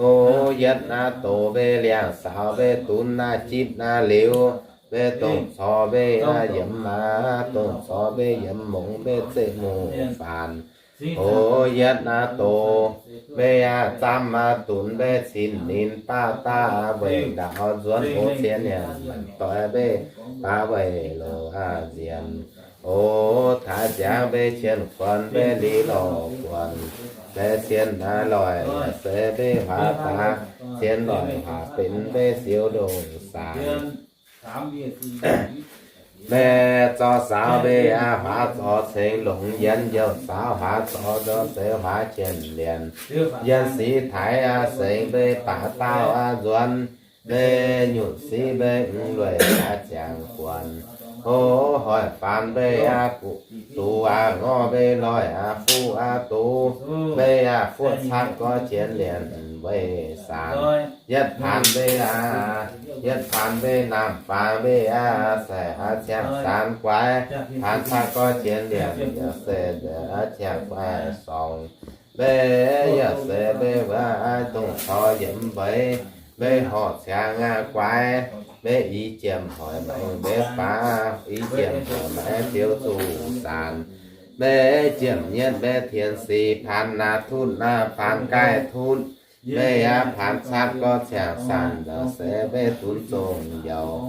Oc, yietv aqv doz maiv liangx saaux maiv dunv aqv jitv aqv liuz, maiv dongh corc maiv aqv yiemx aqv, dongh corc maiv yiemx mongx maiv zeiz muoz faanx. Oc, yietv aqv doz maiv aqv zaamv aqv dunx maiv cin ninh baav daav weic ndaaux nzuonx oc cien lienc maanc doix maiv baav weic loz aqv nzienx. Oc, taaix ziangx maiv cien kuonx maiv li lorh kuonx. Mbe cien aav loic se mbe huaax daax, cien loic huaax benx mbe siou ndongc saanc. Mbe zorqv saaux mbe aav huaax zorx ceng longx, yien youh saaux huaax zorx nzor se huaax jienv lienc. Yien sic taaix aav sengx mbe baac daauh aav nzuonx, mbe nyutc sic mbe mv lueic aav ziangx buonc. O hoic faanx mbe aav guqc duqv aav ngorc mbe loic aav fuqv aav duqv, mbe aav fuqv catv gorx jienv lienc weic saanc. Yietv paanx mbe aav, yietv paanx mbe naamh faang mbe aav se aav ziangh saanx guaix, paanx catv gorx jienv lienc yaac se aav ziangh guaix sorngx. Mbe yaac se mbe wuov aav dongh cor yiemx mbeix, mbe horc ciangx aav guaix, mbe i jiem hoic maengx mbe baav, i jiem hoic maengx ziouc zuqc saanc. Mbe jiem nyietv mbe tien sic paanx naaiv tutv naaiv paanx gaaih tutv, mbe aav paanx catv gorx ziangh saanc yaac se mbe dunx zongh youz.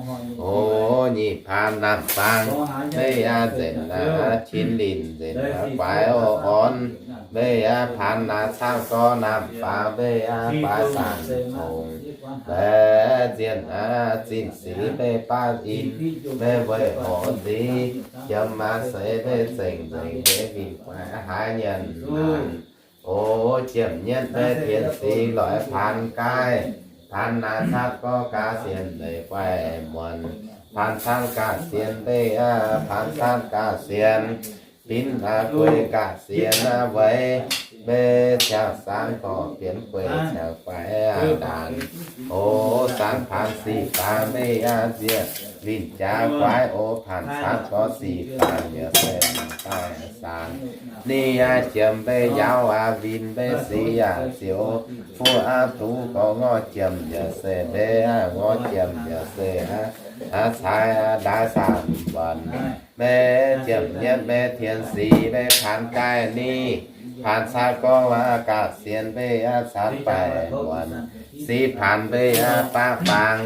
O nyic paanx naamh faang, mbe aav nzenc aav qin linh nzenc aav guaix o orn, mbe aav paanx naaiv catv gorx naamh faang mbe aav guaix saanc congx. Mbe zienh aav zinh sic mbe baav in, mbe weic horc nziv, jiem aav se mbe zengc nzengc mbe mingh guaix haaix nyanc maanc. O jiem nyietv mbe tien sic loic paanx gaaih, paanx naaiv catv gorx gaax sienx leiz guaix muonc, paanx catv gaax sienx mbe aav, paanx catv gaax sienx binv aav gueix gaax sienx aav weic, mbe ziangh saanx gorx bienx gueix ziangh guaix aav ndaanc. O saanx paanx sic faang mbe aav nziex winh jaax guaix o paanx catv gorx sic faang yaac se daaih saanx. Ninh aav jiem mbe yaauv aav winh mbe sic yaac ziouc fuqv aav duqv gorx ngorc jiem yaac se mbe aav ngorc jiem yaac se aav caaix aav ndaix saanc wuonc. Mbe jiem nyietv mbe tien sic mbe paanx gaaih ninh, paanx catv gorx aav gaax sienx mbe aav caanx baeqc wuonc. Sic paanx mbe aav baav faang,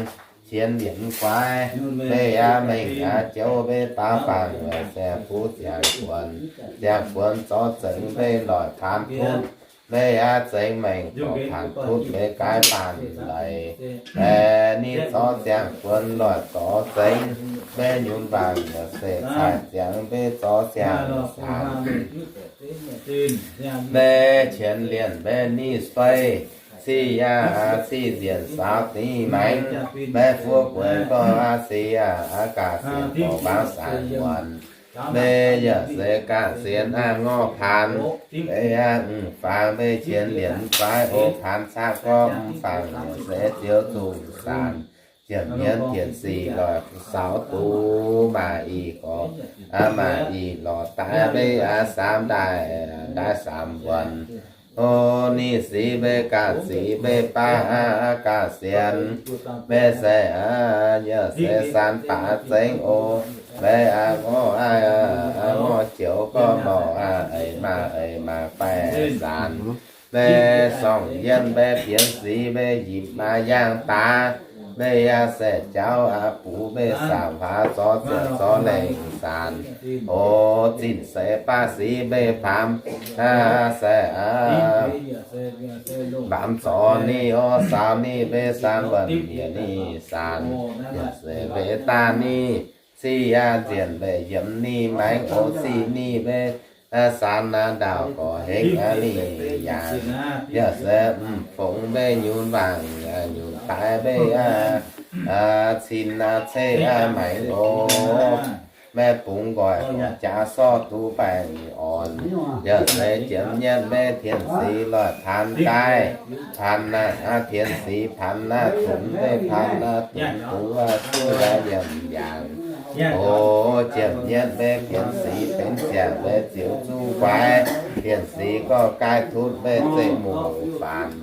qiex lienc guaix, mbe aav mengh aav jouv mbe baav faang yaac se fuqv ziangh buonc. Ziangh buonc zorqv zengx mbe loic paanx tutv, mbe aav zengx mengh gorx paanx tutv mbe gaaix baanh leiz. Mbe ninh zorqv ziangh buonc loic zorqv zengx mbe nyunc baangc yaac se cai ziangx mbe zorqv ziangh saanx. Mbe qienx lienc mbe ninh sueih, ciqv yaac ciqv nzienc saaux dingc maengx, mbe fuqv gueix gorx aav sic yaac aav gaax sienx gorx mbaangv saanx muonc. Mbe yaac se gaax sienx aav ngorc paanx, mbe aav mv faang mbe qienx lienc guaix o paanx catv gorx mv faang yaac se ziouc zuqc saanx. Jiem nyietv tien sic loic saaux duqv maaih i gorx, aav maaih i lorz daaih mbe aav saam daaih, daaih saam wuonc. O ninh sic mbe gaax zic mbe baav aav gaax sienx, mbe se aav yaac se saanx baac zengx o, mbe aav ngorc aav, aav ngorc joux gorx morc aav eix maaih eix maaih baeqc saanx. Mbe sorngh yienh mbe pienx sic mbe yipc maaih yaangh daax, mbe aav se jauv aav buv mbe saauc huaax zorqv ziepc zorqv lengh saanx. O zinh seix baav sic mbe baamz, aav se aav baamz zorqv ninh o saaux ninh mbe saanx wuonc yiex ninh saanx, yaac se mbe daaih ninh ciqv yaac nzienc mbe yiemx ninh maengx o ciqv ninh mbe saanx naaiv ndaauv gorx hengx aav ninh yaanc, yaac se mv fongx mbe nyunc mangc nyunc daaih mbe aav cin aav ceqv aav maengx o. Mbe bungx nqoi jaax sorv duqv baengh orn, yaac se jiem nyietv mbe tien sic loic paanx gaaih, paanx naaiv aav tien sic paanx naaiv tungx mbe paanx naaiv tungx tungx aav zuqv aav yiem yaangc. O jiem nyietv mbe tien sic benx ziangh mbe ziouc zuqv guaix, tien sic gorx gaaix tutv mbe zeiv muoc faanx.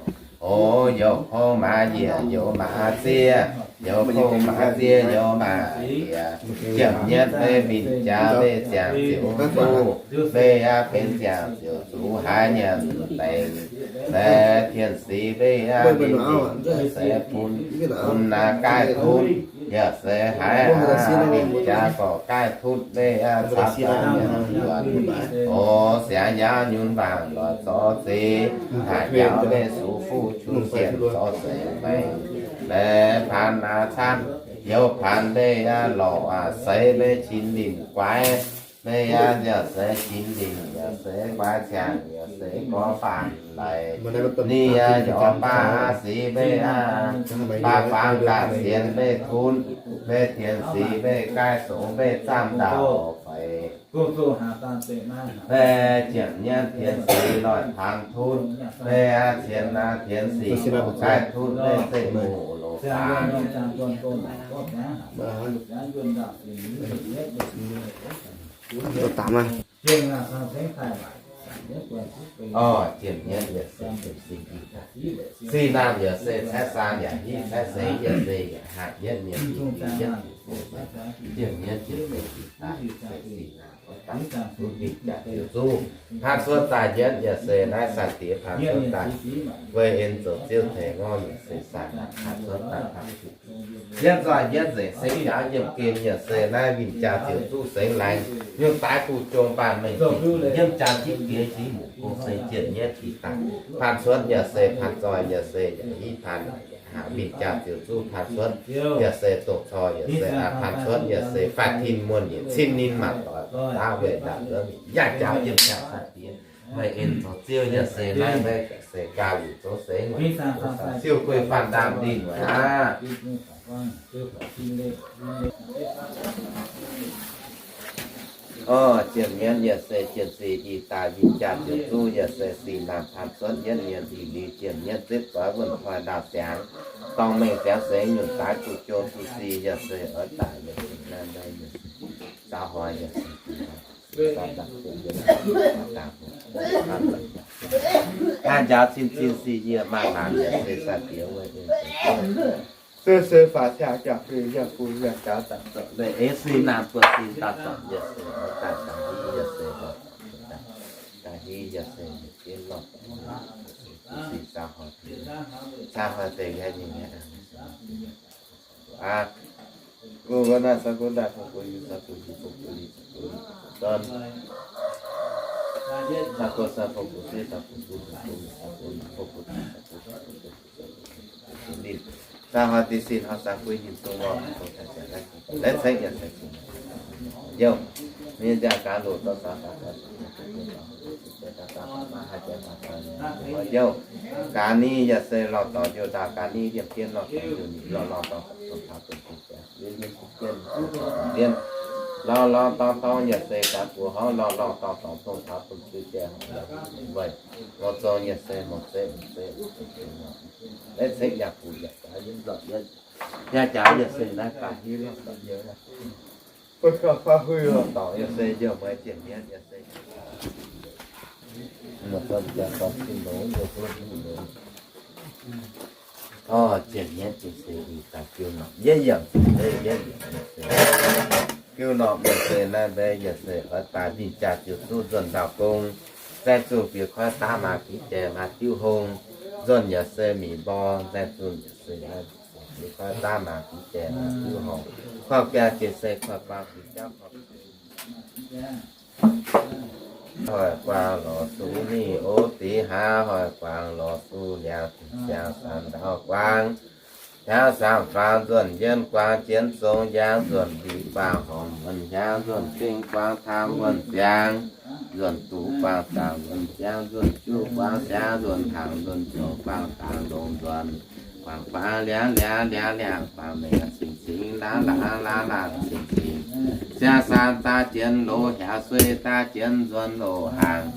O youz kong maaz yiec youz maaz ziev, youz kong maaz ziev youz maaz yiec. Jiem nyietv mbe winh jaax mbe ziangh ziouc duqv, mbe aav benx ziangh ziouc zuqc haaix nyanc dengx. Mbe tien sic mbe aav winh winh se bun, bun naaiv gaaix tutv. Yaac se haiz aav, ninh jaa gorqv gaih tutv mbeih aav, caux daaih mienh yuonx. O, siangx njaaux nyunc mbaangc lorz zorqv zeix, haaix njaaux mbeih sux fuqv qun sienh zorqv zeix mbaengx. Mbaeqc paan aav camv, youz paan mbeih aav lorqc aav seix mbeih qinx lingc guaix. Mbeih aav, yaac se qinx lingc, yaac se guaix ciangx, yaac se gorx faanv laic. Ninh aav, yaac baav aav sic mbeih aav, baav faanv gaax sienx mbeih tunv, mbeih tienx sic mbeih gaih zoux mbeih zaamv ndaauv feix. Mbeih ziepc nyienv tienx sic loic tangx tunv, mbeih aav, tienx aav tienx sic gaih tunv mbeih zeiv muoz loz faanv. Orv, ziepc nyienv yaac se ziepc sing, sing naamh yaac se caeqv saang yaac hiv caeqv seix yaac se yaac hatc yietv mienh yietv, ziepc nyienv ziepc sing, sing naamh, sing naamh, paan cuotv daaih yietv yaac se naaiv sai-diex paan cuotv daaih weih en zoux ziouv tengx ngorv yaac se sai-diex paan cuotv daaih daaih. Yietv nzoih yietv nzengc sengx jaax yiem gen yaac se naaiv winh jaa ziouc zuqv sengx laengz, nyungc daaix guv jong baanh mengh yiem jaa jitv diex jitv muc gong se jienv yietv jitv daaih. Paan cuotv yaac se paan zoih yaac se yaac hiv paan, winh jaa ziouc zuqv paan cuotv yaac se doqc cor yaac se paan cuotv yaac se faix tin muonh yietc cin ninh maanc doic daav weih ndaangc nzuonx yaac jaax yiem jaa sai-diex. Meih en zoux ziouv yaac se naaiv maiv se gaax liuz zoux seix, siou guei faanh ndaamv-ndingh aqv. Orv, ziepc nyienv yaac se ziepc sing ih daaih winh jaa ziouc zuqv yaac se sing naamh paan cuotv yietv nyienz ih li ziepc nyienv zipv doix wuonh koi ndaauh ziangx, dorngh mengh ziangx seix nyungc daaix guv jong duqv sing yaac se oix daaih yaac se naaiv maiv yaac se zaux hnoi yaac se Hnangv njaaux cin cin si yie maaih laangz yaac se sai-diex weih en zoux ziouv. Se se faaux qaqv jaax fui yaac fui yaac jaax daaih zorqv leih eix si naamh buoz si daaih zorqv yaac se daaih daaih hiv yaac se daaih hiv yaac se yietc jienv lorh si caa hnoi deix, caa hnoi deix yaac nyei aqv. Aa, gu wuov naaiv caux gu daaih fong gu hiuv caux gu hiuv fong gu li caux gu li dorn, caux gu caux fong gu se caux gu gu fong gu li caux gu li fong gu li caux gu li caux gu li. Caux hnoi deix sin hnoi caux gu hiuv dongh lorh dongh caux ziangx naaiv laih cengx yaac caux cingx youh, mienh nziaauc gaax loc dorh caux gaax gaax caux gaax gaax gaax gaax gaax gaax gaax youh. Gaax ni yaac se lorh dorngx youh ndaauh, gaax ni liemh jienv lorh dorngx youh ni lorh lorh dorngx dorngx taux dongh jiex jaax, liemh jienv jienv lorh lorh dorngx dorngx yaac se gaax buoz horngz lorh lorh dorngx dorngx dongh taux dongh jiex jaax horngz yaac weic mouz zong yaac se mouz zeiv mouz zeiv mouz zeiv, laih cengx yaac buoz yaac jaax yiem lorh yiem, yaac jaax yaac se naaiv gaax hiuv lorh dorngx youh, buoz gauh faav hui lorh dorngx yaac se youh mueiz ziepc nyienv yaac se Orv, ziepc nyienv ziepc seix ih daaih jiu norm yietv yiemc, yietv yiemc se jiu norm yaac se naaiv mbaeqv yaac se oix daaih ninh jaax ziouc zuqv nzuonx ndau gong, zaeng zuqc bieqc koiv daav maaz biv jai maaz diuv hong, nzuonx yaac se mic mbor, zaeng zuqc yaac se naaiv bieqc koiv daav maaz biv jai maaz diuv hong, korv biaa jiex se korv bang bieqc jauv korv Hoic guaang lorz suv ni o, deix hlaax hoic guaang lorz suv liangx, siang saam ndau guaang, hnyangx saam faang nzuonx yienv guaang, jienv zong yaang nzuonx mbic guaang, horngc wuonh hnyangx nzuonx gengh guaang, taam wuonh siang nzuonx duqv guaang, zaangc wuonh siang nzuonx juqv guaang, siang nzuonx hnaangx nzuonx zoux guaang, dangx longx nzuonx guaang, guaang liangx liangx liangx liangx guaang, mengh cingx cingx laangh laangh laangh laangh cingx cingx. Siang saam daaih jienv loz, hiaaux sueih daaih jienv nzuonx loz hnaangx.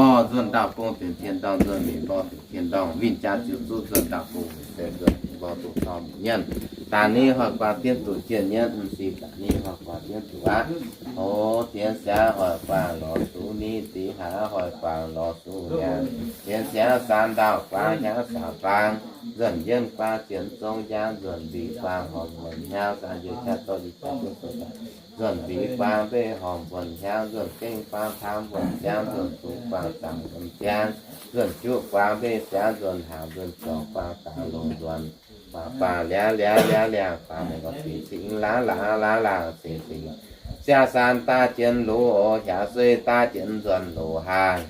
Orv, nzuonx ndau gong benx tien-dorngh, nzuonx mic mbor benx tien-dorngh, winh jaax ziouc zuqv nzuonx ndau gong se nzuonx mic mbor duqv dorngh nyienh. Daaih ni hoic guaang dienv duqv jienh nyienh, m'sieqv daaih ni hoic guaang dienv duqv aqv. Hoz dienx siangx hoic guaang lorz suv ni, deix hlaax hoic guaang lorz suv liangx. Dienx siangx saam ndau guaang, hnyangx saam faang nzuonx yienv guaang, jienv zong yaang nzuonx mbic guaang, horngc wuonh hnyangx saang njoux qaqv zorqv li qaqv duqv zoux daaih nzuonx mbic guaang, mbei horngc wuonh hnyangx nzuonx gengh guaang, taam wuonh siang nzuonx duqv guaang, zaangc wuonh siang nzuonx juqv guaang, mbei siang nzuonx hnaangx nzuonx zoux guaang, dangx longx nzuonx Baac liangv liangv liangv liangh, baac meih gorx cing cing laangh laangh laangh laangh cing cing. Siang-saan daav jienv loz, hiaang sueih daav jienv nzuonx loz haangh.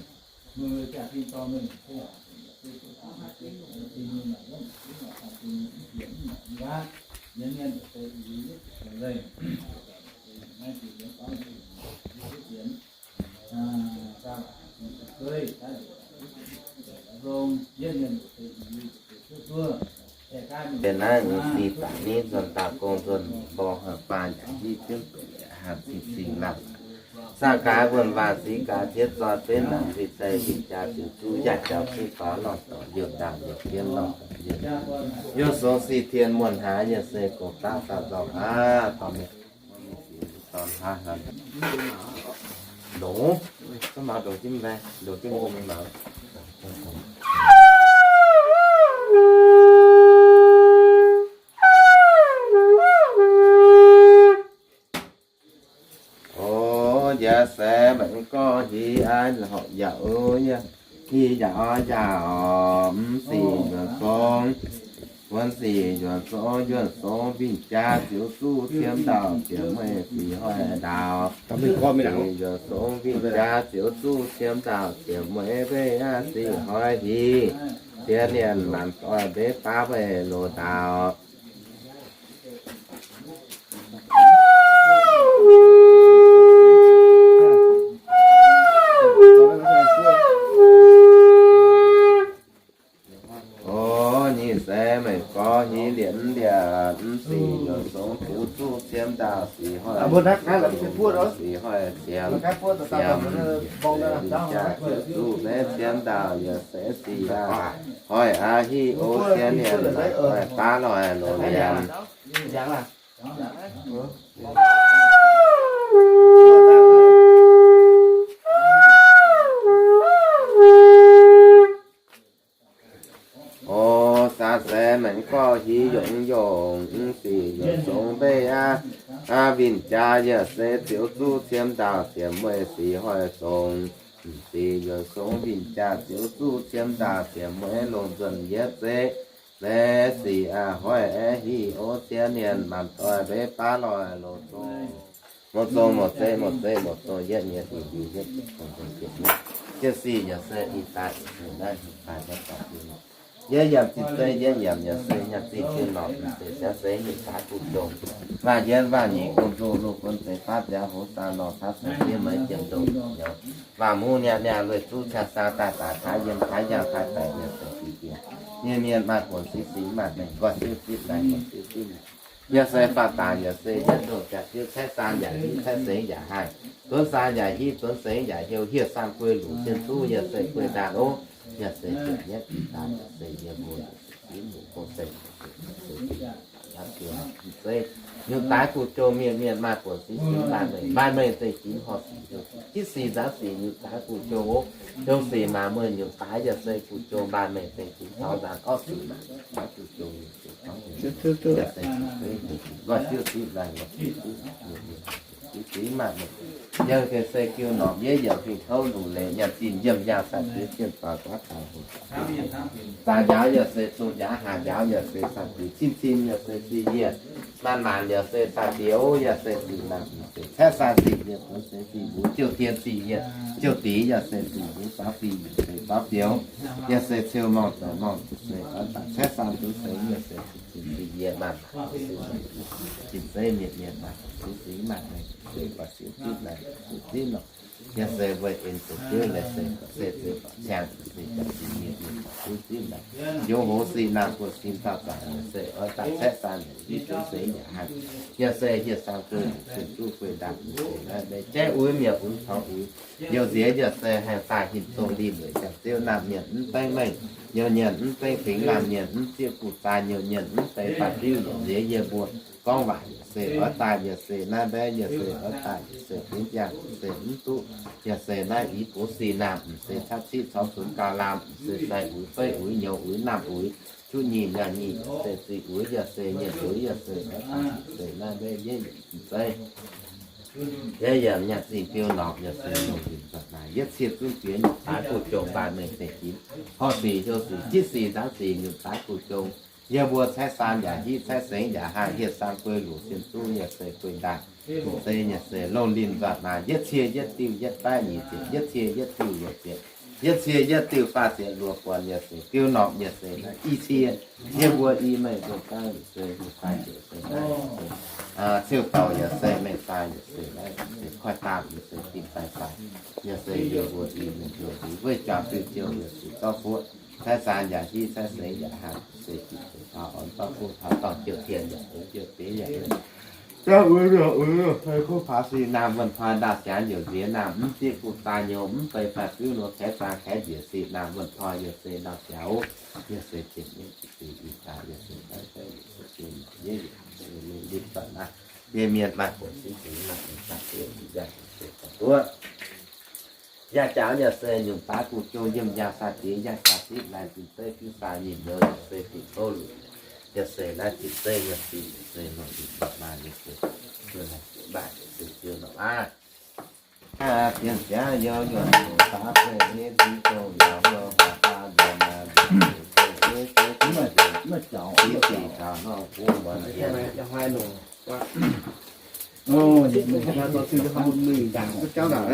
Benx naaiv mbuo sic daaih ni nzuonx daaih gong nzuonx mborqv haaix baan yaac hiv jienv doqc yaac haih cing cing lamh. Saah gaax wuonh waac sic gaax jienv zoih benx naaic sic daaih sic jaax ziux zuqv yaac jauv zuqv faaux lorh dorc liouh ndaangc liouh jienv lorh dorc liouh. Yiem sou sic tien muonh haaix yaac se goux daav daaih zorqv aqv. Dorn mienh dorn hnangv haaix longc, zungv maux ndongc jienv mbaeqv, ndongc jienv mbuo mingh maux. O, njiec se meih gorx hiv aqv, horpc yaac o, hiv yaac o yaac oc. Mv sic yuonc song, wuonx sic yuonc song, yuonc song winh jaax ziux zuqc ciem ndau, ciem mueiz sic hoic ndau. Sic yuonc song winh jaax ziux zuqc ciem ndau, ciem mueiz mbeih aqv sic hoic hiv. Cien nienh maanc doic mbeih baav mbeih loz ndau. O, nyic se meih gorx hiv lienv lienv sic yuonc song ziux zuqc ciem ndau sic hoic, sic hoic ciem, ciem, jaax ziux zuqc maiv ciem ndau yaac se sic aqv. Hoic aqv hiv o cien nienh maanc doic baav loz loz liemh. O, saax se meih gorx hiv yongc yongc, mv sic yuonc song mbeih aqv, winh jaax yaac se ziux zuqc ciem ndau ciem mueiz sic hoic song. Mv sic yuonc song winh jaax ziux zuqc ciem ndau ciem mueiz longc nzuonx yietv zeqv. Maiv sic aqv hoic aeqv hiv o cien nienh maanc doic mbeih baav loz loz zong. Mouz zong mouz zeqv mouz zeqv mouz zong yietv nyei, i hiu yietv, jienv sic yaac se i daaih, naaiv daaih, naaiv daaih. Yie yiem zinh zeiv yie yiem yaac se nyaanh zinh jienv norm zinh zeiv, se nyungc daaix guv jong. Waac-yienv waac-nyeic gong-nzung, lungh bun zeiz faatv nziaaux, hoz saang nor faatv saeng, fiev meix jiem ndongc nyouz. Waac-mungv niaa niaa lueiz zuqv, caa saa daaih daaih, taaix yiem taaix yaangh taaix daic, yaac se fih jiex. Mienh mienh maaih buonc siqv siqv maaih mengh, nqoi siqv siqv laih, nqoi siqv siqv mengh. Yaac se faatv daaih, yaac se yietv ndongh jaax jienv, caeqv saan yaac hiv, caeqv seix yaac haih, donx saan yaac hiv, donx seix yaac heuc, hieh saang guei luc cien zuqv, yaac se guei ndaanh ov. Yaac se ziepc yietv daaih, yaac se yie mbuo, yaac se ziv muc gong se, yaac se ziv zeiv. Nyungc daaix guv jong mienh mienh maaih buonc siqv siqv maaih mengh, maaih mengh zengc ginx horh sic, jiv sic nzaanx sic nyungc daaix guv jong ov. Jong sic maac mueiz nyungc daaix yaac se guv jong maaih mengh zengc ginx taux nzaanx orqv sic maac daaix guv jong nyungc daaix guv jong, yaac se ziv zeiv, nqoi siqv siqv laih, nqoi siqv siqv, siqv siqv maaih mengh. Yiem gengh se jiu norm yietv yiem fingx kouv lungh leiz nyaanh zinh yiem yaangh saah diex jienh doix guaav daaih hoc. Zaac njaaux yaac se zong njaaux, haaz njaaux yaac se saah diex, cin cin yaac se zinh yie, maanc maanc yaac se saah diex, yaac se zinh naanc, caeqv saan zinh yie, donx seix zinh mbuo, jouh dien zinh yie, jouh diex yaac se zinh mbuo, faaux fingx yaac se faaux fioux, yaac se ciou morngh zoux morngh, se oix daaih caeqv saan donx seix yaac se zinh zinh yie, maanc maanc yaac se zinh zeiv mienh mienh maaih siqv siqv maaih mengh, se guaax siqv zipv naaiv siqv zipv nor. Yaac se weic en zoux biouv leiz se se ziouc baac ciangv se jaax zinh mienh mienh siqv zipv naaiv. Youz hoz sic naanc buonv sin taux zaangc yaac se oix daaih caeqv saan yaac hiv, donx seix yaac haih. Yaac se hieh saang guei luc cien zuqv guei ndaangc, se naaiv maiv jaiv uix mi'aqv, uix taux uix. Youz nziex yaac se haengh daaih hinc dongh lih mueic jangx ziouv, naamh mienh mv baengv mengh, nyouh nyienc mv baengv fingx, naamh mienh mv zieqv guv zaaix, nyouh nyienc mv deix faatv diuv. Youz nziex yie mbuo gorngv waac yaac se oix daaih, yaac se naaiv mbaeqv, yaac se oix daaih, yaac se fingx ziangh, yaac se mv duqv, yaac se naaiv i buoz sic naamh, mv se catv ciqv corc cunx gauh lamh, mv se sai uix, feiv uix, nyouz uix, naamh uix, juqv nyic nyaah nyic, yaac se ziqc uix, yaac se nyienc uix, yaac se oix daaih, yaac se naaiv mbaeqv yietv yaac se zeiv. Yie yaac nyaanh zinh biouv norm yaac se longc nzunc zanc naaic yietv ciev zunv jiex nyungc daaix guv jong mbaanh mengh zengc ginx. Horh sic, heuc sic, jiv sic, nzaanx sic, nyungc daaix guv jong. Yie mbuo caaiv saan yaac hiuv, caaiv sengx yaac haih, hieh saang guei luqc sin zuqv, yaac se guei ndaangc. Zeiz yaac se longh linh nzuonx naaic, yietv cie yietv diuh yietv daiv nyic ziepc, yietv cie yietv diuh luoqc ziepc, yietv cie yietv diuh faah ziepc luoqc buonc, yaac se diuh norqc, yaac se i cie. Yie mbuo i meih mbuo gaav yaac se hu fai ziouc se naaiv, ciuv douc yaac se meih daaih yaac se naaiv se koiv daamh yaac se dingh daaih daaih, yaac se yie mbuo i meih mbuo i weic juangc diuh jouh yaac se zorqv fuqv. Caaiv saan yaac hiuv, caaiv sengx yaac haih, se jiex jiex taux orn zorqv fuqv taux dorngh jouh tien yaac se jouh deix yaac se Jauv uix luoqc uix luoqc fei kuv paax sic naamh wuonh toi ndau siangx youc nziex naamh mv zieqv kuv zaax nyouz mv fei faix fiuv nor kaeqv zaang kaeqv njiec sic naamh wuonh toi yaac se ndau siangx oc. Yaac se jiex mienv jiex deix ih daaih yaac se fai fai yaac se jiex mienv yaac se lungh ndiev zanc naaiv, yie mienh maaih buonc singx dingx maaih deix daaih deix yaac se daaih duqv. Yaac jaax yaac se nyungc daaih guv jong yiem yaac saa diex yaac jaax sipv laai zinh zeiv fiuv saa nyinh nyouz yaac se dingc tov luc, yaac se naaiv zinh zeiv yaac se yaac se longc dingc daaih maaih yaac se, yaac se ziouc nor aqv. Aa, dienh ziangx youz yuonh doqc daaih fei nyei ziex dongh yaac hlo baac daaih mbuo maaih mbuo fei nyei ziex dongh yaac, i sic taux hnangv guv muonz dienx.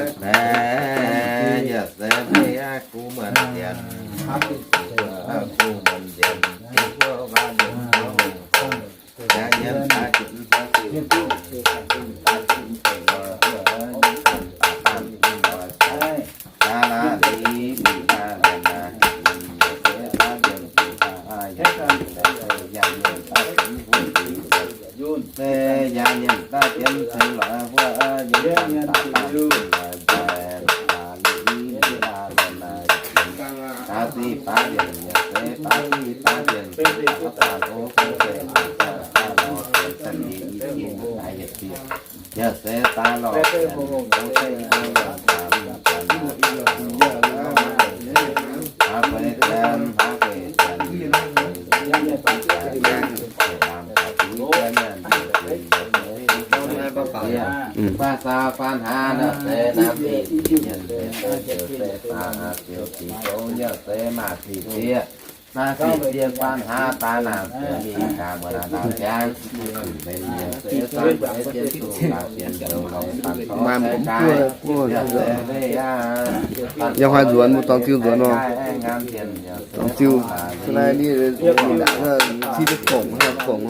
Naaiv yaac se maiv aqv, guv muonz dienx, guv muonz dienx, guv muonz dienx, jaax nyienz daaih jiex mv fai sic, daaih jiex mv fai lorz, daaih jiex mv fai lorz, daaih laaix liz liz daaih laaix naaic, se daaih dienx se daaih yaac se yaac nyienz daaih jiex mv fai sic, se yaac nyienz daaih jiex mv fai lorz, huov yiem daaih daaih lorz nzaaih, liz liz daaih laaix naaic, daaih sic daaih dienx yaac se daaih sic daaih dienx se daaih daaih lorz fai se daaih daaih lorz se cen liz i cin daaih yietc diuh, yaac se daaih lorz se daaih lorz daaih mv daaih lorz, hnangv gueix janx, hnangv gueix janx, faan saau faan hnaav nor se naaiv sic sic nyienz se se ziouc se faaux ziouc sic zoux yaac se maaih sic zieqc. Naaiv sic zieqc faan hnaav daaih naaic se mingh gaax muonz naaic ndaauv ziangx, mbenc yaac se zanc se jienv duqv laangz sienx zoux longx daaih tov se gaaix, yaac se mv aav, yaac huaaix nzuonx mbuo dorngx ziuh nzuonx nor. Dorngx ziuh, se naaiv ni, mingh ndaangc, ti ziepc fongc, fongc.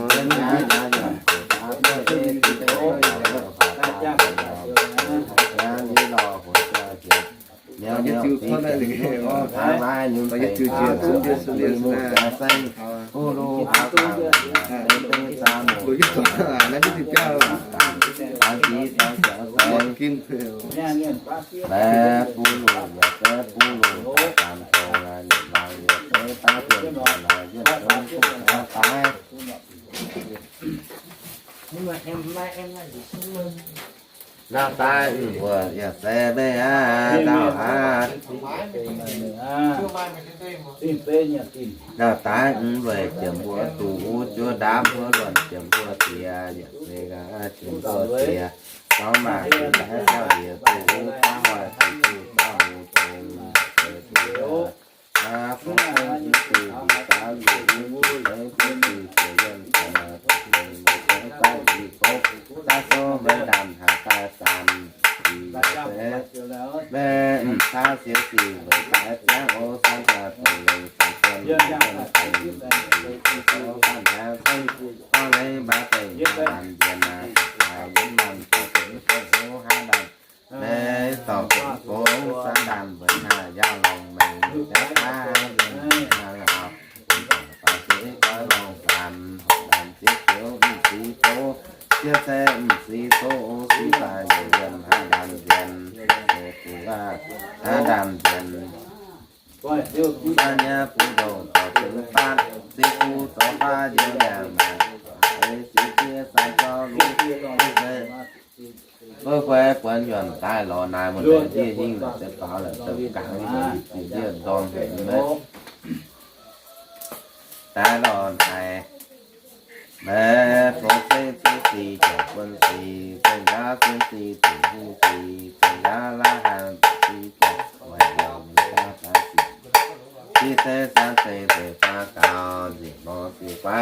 Nauc daaih mv weic yaac se maiv aqv, dauh aqv. Nauc daaih mv weic jiex mbuo duqv juov ndaamv wuov luonc jiex mbuo diex yaac se gaax jiex mbuo diex. Dorngx maac zinh ndaangc haaix dauh diex duqv baav hoic zuqc duqv dauh muz dongz se duqv. Aa, fongc fongx i sic mbic daav liuz, mv zuqc feix duqv sic ziouc yienh daaih maaih dongh feix maaih feix daaih i gouv daav souv maiv ndaamv haaix daaih zaamc. Ih se maiv mv caav siouv sic weic daaih ziangv o, san daaih dongh lengh fangx duon, duon dongh fangx hnyangx, gorngv lengh mbaac dengh haaix ndaamv mbienx naaic, haaix yiem naamh daaih dengh fongx o haaix ndaamv. Maiv dorh fongx san ndaamv weic naaic yaac longx mengh jaax daaih, daaih se goiv longx zaanc, horpc ndaamv ziex zioux mv sic zoux, ziex se mv sic zoux, sic daaih yaac yiem haaix ndaamv mbienx, se duqv aqv, haaix ndaamv mbienx. Daaih nyei buv ndongc dorh ziex baatv, sic buv zorqv faah njoux liangx naaic, sic ziex san zorqv luv, luv fei. Mv fai buonc yuonh daaih lorz naaic, muonz deix ndiev hingv la'zeix faaux la'zeix gangx, ndiev ndorm haic maiv. Daaih lorz naaic, maiv fongx zengv ziex sic, jauv buonv sic, zengv nqa'haav ziex sic, zuqc hungh sic, zengv nqa'haav la'haaix sic, jauv weic yaac mingh jaav daaih sic. Sic se san zeiz deix faah gaux, nzengc lorz sic fai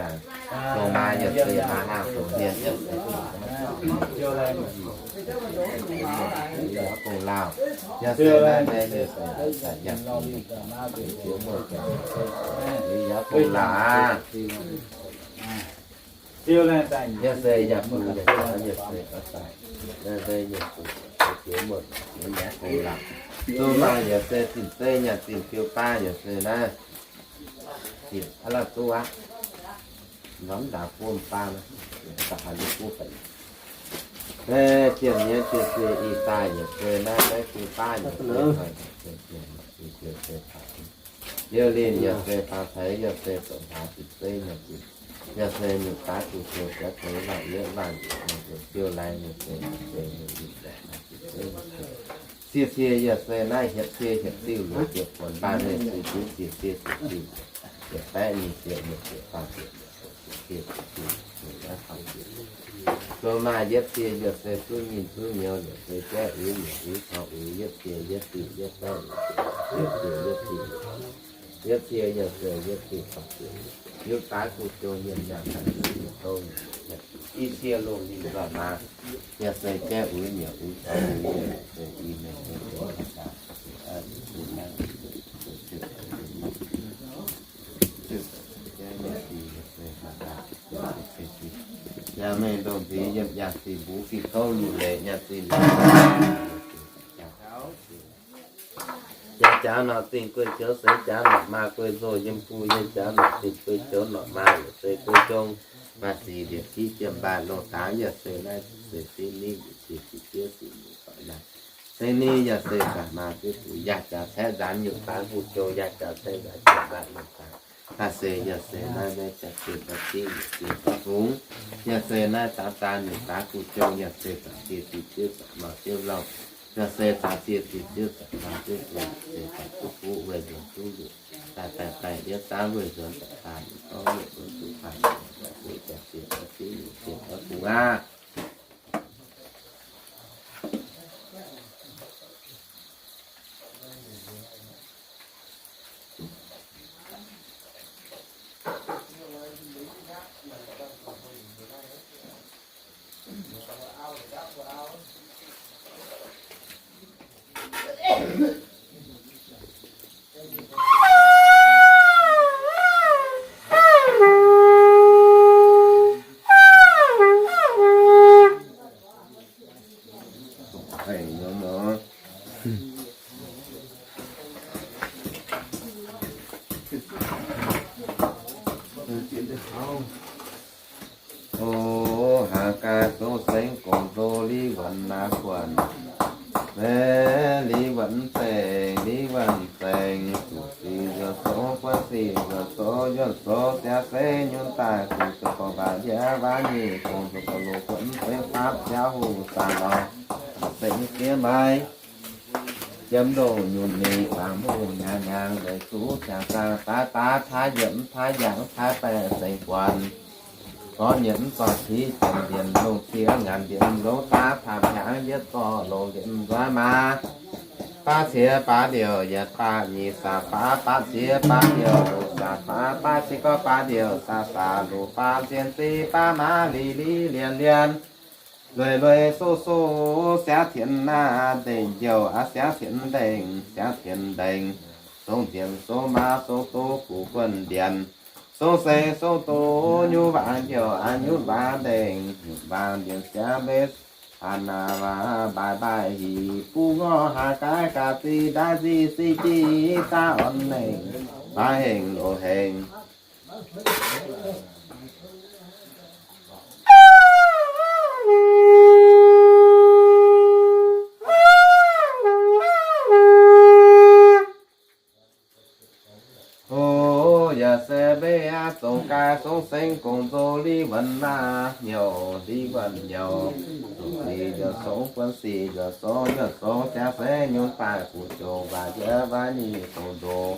zaangc. Dongh maa yaac se maa hnangv dongh hmien yaac se dongh maa, yaac gong-lauh. Yaac se naaiv mienh yaac se yaac se yaac gong-lauh aqv. Yaac se yaac bun yaac se yaac se oix daaih, naaiv se yaac se ziex muoz yaac gong-lauh. Zungv maaih yaac se zinh zeiv nyanc zinh fiu baav yaac se naaiv, zinh aav la'duqv aqv. Norm ndaauv buov baav naaiv, da'haaix nyungc buov baav. Naaiv jiem nyei jiem se ih daaih yaac se naaiv, naaiv fiu baav yaac se, liouh linh yaac se faaux taux, yaac se zoux hlaax zinh zeiv nyanc zinh, yaac se nyutc daav gu'jong jauv zoux waac-yietv waac-njiec nyanc zinh, ziouv laai yaac se, yaac se nyutc zinh zeiv. Cie cie yaac se naaiv hietc cie hietc diuh luoqc ziepc buonc baac mienh zuiz jienv cie cie ziepc diuh, ziepc baeqv nyeic ziepc nyeic ziepc faah ziepc, ziepc cie ziepc diuh, ziepc baeqv faah ziepc. Zoux maaih yietv cie yaac se zuqv nyinh zuqv nyouz yaac se jaiv uix nyouc uix caux uix yietv cie yietv diuh yietv baeqv yietv cie yietv diuh, yietv cie yaac se yietv diuh faah ziepc. Nyutc daav gu'jong mienh nyanc daaih nyutc dongh i cie lungh ninh nzauh maa, yaac se jaiv uix nyouc uix caux uix yietv se i mengh dongh dongh daaih. Yaac mengh ndongh nziex yiem yangh zinh mbuo fih kouv luc leiz nyanc zinh liuz, jaax jaax norqc zinh guei joux se jaax norqc maa guei nzoh yiem gu yiem jaax norqc zinh guei joux norqc maa yaac se guei jong. Maaih sic liepc jiv jiem mbaanh longh dangx yaac se naaiv se fiv ninh yietc cie ziepc juov sic muoz doic naaiv. Seng ninh yaac se gaax maa duqv zuqc yaac jaax caeqv nzaanx nyutc daav gu'jong yaac jaax caeqv nzaanx jiem mbaanh longh dangx. Daaih se yaac se naaiv naaiv jaax jiem daav jiv yietc cie daav fungx. Yaac se naaiv daav daav nyutc daav gu'jong yaac se daaih cie ziepc juov daaih maux jienv lorh. Yaac se daaih cie ziepc juov daaih maux jienv lorh, se daaih duqv buv weih nzuonx duqv luc. Daaih daaih daaih yietv zaangv weih nzuonx daaih daaih yietv gorngv yietv nzuonx duqv daaih, se daaih cie daaih jiv yietc cie daav fungx aqv. O, haaix gaax zoux sengx gorngv ndoh Li Wuonh naaiv guanh, Li Wuonh Zengx, Li Wuonh Zengx, zuqc sic nzuonx zoux, guanh sic nzuonx zoux, yuonh zoux jaax se nyunc daaih, zuqc zoux gorngv mbaatc njiec waac nyic, gorngv zoux gorngv loz guanh sengx faatv jaax huv zaangc lorz, sengx fiev maiv jiem ndongh nyunc ninh, baamz huv hnyangx hnyangx leiz zuqc jangx zaangc daaih daaih taaix yietc taaix yangh taaix baeqc sengx guanh. Gorngv yietc zorqv qiex jienv ndienx longc qiex ngaanc ndienx longc daaih paamh hnyangx yietc zorqv longc ndienx nzueic maa. Baav cie baav liouc yietc baav nyic saah baav, baav cie baav liouc luc saah baav, baav cie gorngv baav liouc saah saah luc baav, zien zic baav maa li li lienh lienh. Lueiz lueiz soqv soqv siangv tienx naaiv ndengc youh aqv, siangv tienx ndengc, siangv tienx ndengc. Song ndienx song maa song doz guv guonh ndienx. Song seix song doz nyutc waangc youh aqv, nyutc waangc ndengc, nyutc waangc ndienx siangv mbe An naaic waac mbaaix mbaaix hic, buv ngorc haac gaaix gaax zic ndaaiv zic sic jic daav orn lengh, maaih hengx loz hengx. O, yaac se mbeih aqv, zongx gaax song sengx gong-zoh li wuonx naaiv nyouc, li wuonx nyouc. Zuqc sic njuonc song buonv sic njuonc song, njuonc song jaax se nyungc daaih guv jongc waac njiec waac nyic gong-ndoh.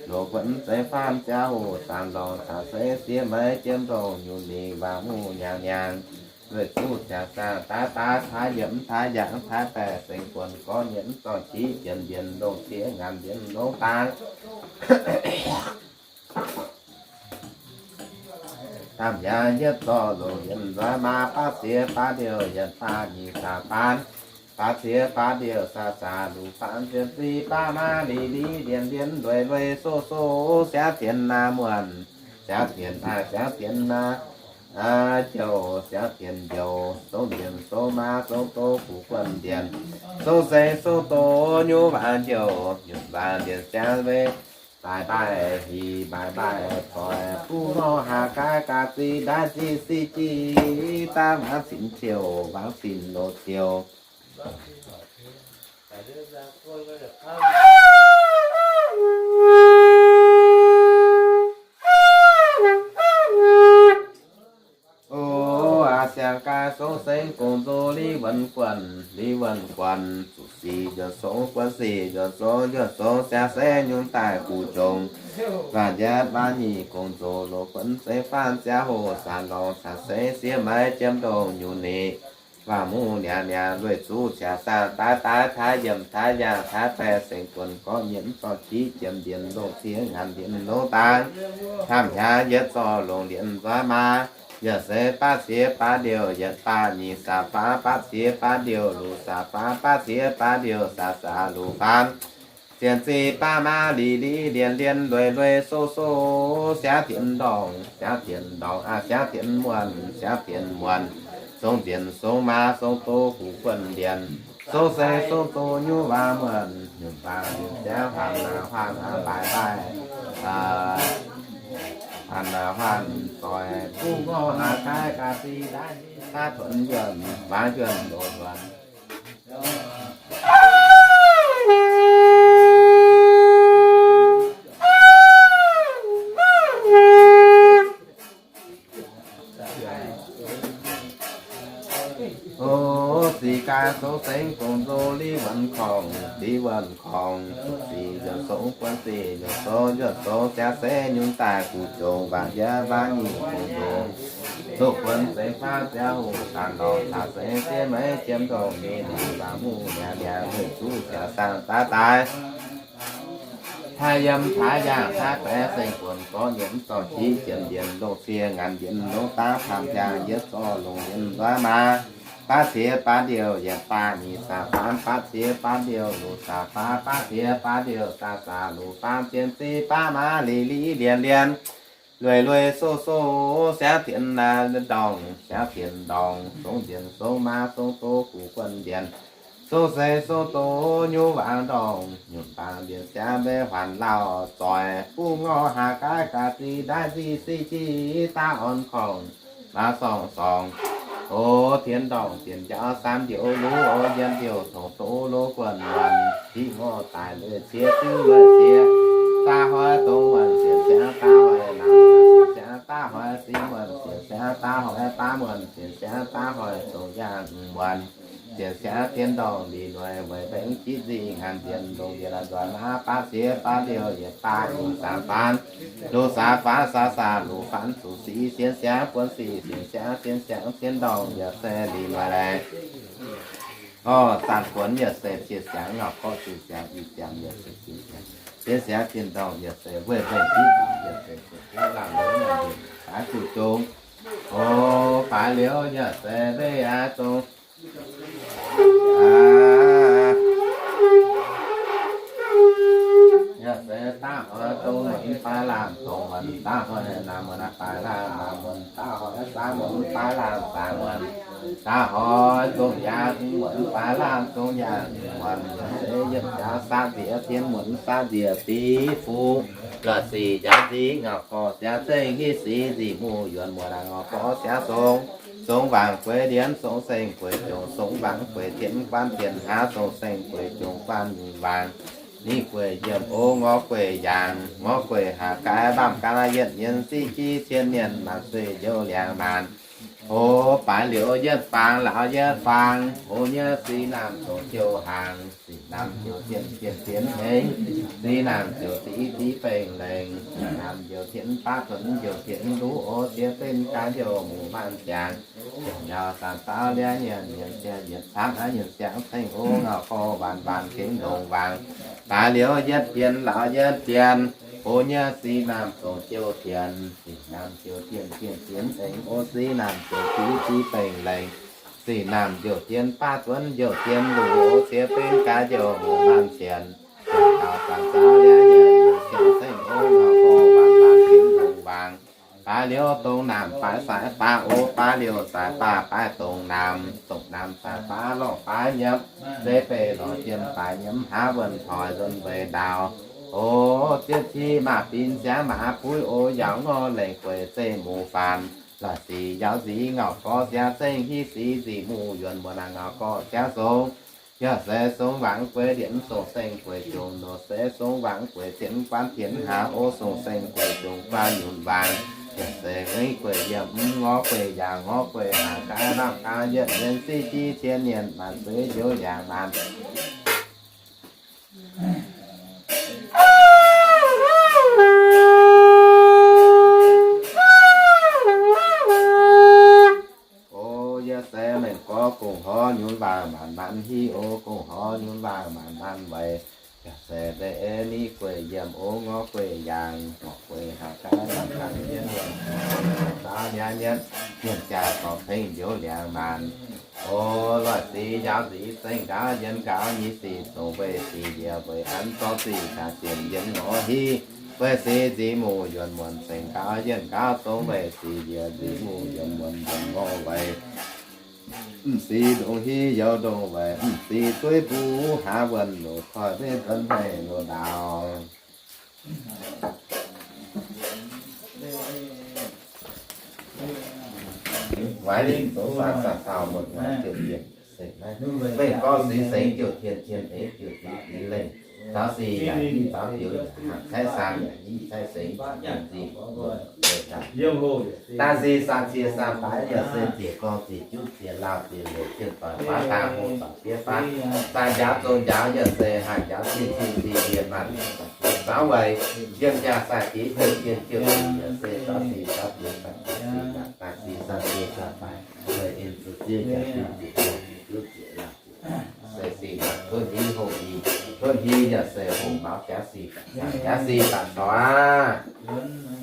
Loz buonv zeiv faam ziangh hoc zanc lorngx caux seix siev maiv jiem ndongh nyungc ninh waac muc nyaangh nyaangh. Lueic zuqv ziangx zaangh daaih daaih taaix yiemc taaix yangh taaix baeqc sengx buonc gorngv nyiemc zorc qiex jienv mbienx longh ciex ngaanc mbienx longh dangx. Camv hnyangx yietv zorc longc yienc nzuonx maa, baav siex baav ndiouh yietc faah nyic saam faan, baav siex baav ndiouh saax saax luc faan zien zic baav maa lic lic ndien ndien lueic lueic soh soh siav tienx naaiv muonh, siav tienx naaiv siav tienx naaiv, jouh siav tienx njoux, song ndienx song maa song doz guv guonv ndienx, song seix song doz nyungc waac njoux, nyungc waac ndienx siav mbeih, mbaaix mbaaix hic mbaaix mbaaix zoih, buv ngorc haac gaaix gaax zic ndaaiv zic sic jic daav waangc cin ciouc waangc cin loz ciouc. O, aax siangx gaax song sengx gong-nzoh li wuonx guonc, li wuonx guonc, zuqc sic njuonc song buonv sic njuonc song, njuonc song siav seix nyungc daaih guv jongc. Waac njiec waac nyic gong-ndoh, loz buonv zeiv faam ziangh hoc zanc lorngx caux seix siev maiv jiem ndongh nyungc ninh waac muc nyaangh nyaangh lueic zuqv ziangx zaangh daaih daaih taaix yiemc taaix yangh taaix baeqc sengx buonc gorngv nyiemc zorc qiex jienv mbienx longh ciex ngaanc mbienx longh dangx. Camv hnyangx yietv zorc longc lienz nzuonx maa, yaac se baav siex baav ndiouh yietc faah nyic saam faan, baav siex baav ndiouh luc saam faan, baav siex baav ndiouh saax saax luc faan, zien zic baav maa lic lic ndien ndien lueic lueic soh soh siav tienx ndorngc siav tienx ndorngc aav siav tienx muonh siav tienx muonh, song ndienx song maa song doz guv guonv ndienx, song seix song doz nyungc waac muonh, nyungc waac ndienx siav huaang naaic huaang mbaaix mbaaix, huaang naaic huaang zoih, buv ngorc haac gaaix gaax zic ndaaiv zic daav tuonx njuonc waangc njuonc loz nzuonx. O, sic gaax song sengx gong-nzoh li wuonx korngc, li wuonx korngc, zuqc sic njuonc song buonv sic njuonc song, njuonc song siav seix nyungc daaih guv jongc waac njiec waac nyic gong-ndoh. Loz buonv zeiv faam ziangh hoc zanc lorngx caux seix siev maiv jiem ndongh ninh waac muc nyaangh nyaangh lueic zuqv ziangx zaangh daaih daaih taaix yiem taaix yangh taaix baeqc sengx buonc gorngv nyiemc zorc qiex jienv mbienx longh ciex ngaanc mbienx longh dangx. Camv hnyangx yietv zorc longc lienz nzuonx maa, baav siex baav ndiouh yietc faah nyic saam faan, baav siex baav ndiouh luc saam faan, baav siex baav ndiouh saax saax luc faan, zien zic baav maa lic lic ndien ndien lueic lueic soh soh siav tienx naaiv ndorngc siav tienx ndorngc, song ndienx song maa song doz guv guonv ndienx, song seix song doz nyungc waangc ndorngc, nyungc baangc ndienx siav mbeih huaanc lauh zoih, buv ngorc haac gaaix gaax zic ndaaiv zic sic jic daav orn korngc, maa sorngc sorngc, o, tienx ndorngc zienx njaaux saam ndiouh luv, o, yiem ndiouh tongx doz loz guonc muonc, div ngorc daic lueic cie, div lueic cie, daav hnoi dongh muonc zienx siangx daav hnoi, naamh muonc zienx siangx daav hnoi, siev muonc zienx siangx daav hnoi, baav muonc zienx siangx daav hnoi, dongh yangh muonc zienx siangx tienx ndorngc lic lueic weic mbengx jiv nzingh ngaanc mbienx longc mbienx nzuonx maa, baav siex baav ndiouh yietc faah nyic saam faan, luc saam faan saax saax luc faan, zuqc sic sienx siangx buonv sic sienx siangx sienx siangx tienx ndorngc yaac se lic lueic. Orv, zanc buonv yaac se cie siangx, ngauh gorqv cie siangx, i siangx yaac se cie siangx, sienx siangx tienx ndorngc yaac se weih weih jiv nzingh yaac se zuqc duqv laangh longx nyanc nzengc, baaix zuqc jong. O, baaix liuz yaac se weih aqv zong. Yaac se daav hnoi dongh muonc baaix laangh dongh muonc, daav hnoi naamh muonc baaix laangh naamh muonc, daav hnoi saamv muonc baaix laangh saamv muonc, Da'hoi zong yaac muonc, baaix laanh zong yaac muonc, yaac se yiem jaax saatv nziex tien muonc saatv nziex biv fuqv. La'sic njaaux nziv ngauh gorx siav zengv hiv sic nzic muc yuonx muonc ngauh gorx siav song. Song wangc gueix ndienx, song seng gueix jongc, song wangc gueix tienx guanv tienx hlaax, song seng gueix jongc guanv nyunc wangc. Ninh gueix yiemc o ngorc gueix yaangc, ngorc gueix haac gaai lamh gan yietc nyienh siqv jiv cien mienh maanc sueih njoux liangx maanc. O, baaix liuz yietv faang, laauh yietv faang, o nyei sic naamh zongc jouh hnaangx, sic naamh jouh tien tien tien hengx, sic naamh jouh div div bengh lengh, sic naamh jouh tien baav zuonx jouh tien luv, o siev benx gaax jouh muc maanc ziangx. Ziangh yaac zanc zaux liangv nyienc nyienc ziangh nyienc camv aqv nyienc ziangx ceng o ngauh gorx waanc waanc gengh longc wangc. Baaix liuz yietv bienh, laauh yietv bienh, o nyei sic naamh zongc jouh tien, sic naamh jouh tien tien tien hengx, o sic naamh jouh div div bengh lengh, sic naamh jouh tien baav zuonx jouh tien luv, o siev benx gaax jouh muc maanc ziangx. Ziangh yaac zanc zaux liangv nyienc nyienc ziangh ceng o ngauh gorx waanc waanc gengh longc wangc. Baaix liuz dongh naamh baaix saaix baav o, baaix liuz saaix baav baaix dongh naamh, dongh naamh saaix baav lorh baaix nyiemv, zeiv beih lorh jiem baaix nyiemv hnangv wuonh toix nzuonx mbeix ndaaux. O, zieqv qiex maaih bin siangx maaih buiv o, yaauc ngorc lengh gueix zeiv muc faanx. La'sic njaaux nziv ngauh gorx siav zengv hiv sic nzic muc yuonx muonc naaic ngauh gorx siav song. Yaac se song wangc gueix ndienx, song seng gueix jongc nor se song wangc gueix tienx guanv tienx hlaax, o song seng gueix jongc guanv nyunc wangc. Yaac se gueix yiemc mv ngorc gueix yaangh, ngorc gueix haac gaai lamh gan yietc nyienh siqv jiv cien mienh maanc sueih njoux liangx maanc. O, yaac se mengh gorx gongh horv nyunc wangc maanc maanc hiv, o gongh horv nyunc wangc maanc maanc weic. Yaac se deix ei ni gueix yiemc, o ngorc gueix yaangh, ngorc gueix haac gaai lamh gan yietc nyienh, zaux liangv yietv nyienh jaax dorh ceng njoux liangx maanc. O, loic sic njaaux nziv zengv gaux yienx gaux nyei sic zongc weic sic njiec weic an zorqv sic daaih sienx yienx ngorc hiv. Weic sic nzic muc yuonx muonc zengv gaux yienx gaux zongc weic sic njiec nzic muc yuonx muonc yienx ngorc weic. M'sic ndongc hiv youz ndongc weic, m'sic dueiv mbuo haav wuonh loz-koiv mbenv nzuonx haic loz-ndaaux. Waaic lingh zoux faanh saah taux muonc waaic ziouc yietc sengx naaiv. Mengh gorngv sic sengx ziouc tien tien eix ziouc div div lengh. Taux sic yaac hiv taux biux yaac hangc, caaiv saang yaac hiv caaiv sengx, daaih sic saah cie saah baaix yaac se ziec gorngv ziec juqv ziec lauh ziec leic ziec doic baav daaih hungh doic fiev baav. Saah njaaux zong njaaux yaac se haih njaaux zinh zinh zinh mienh maanc. Zaux weic yiem jaax saah jiex ziouc tien ziouc sic yaac se zaux sic zaux biux saah jiex sic yaac daaih sic saah cie saah baaix weic in zuqc zieqv jaax zinh ziec gorngv ziec juqv ziec lauh ziec se sic yaac cuotv hiv hungh i, cuotv hiv yaac se hungh maux jaax sic, jaax sic daaih dorh aqv.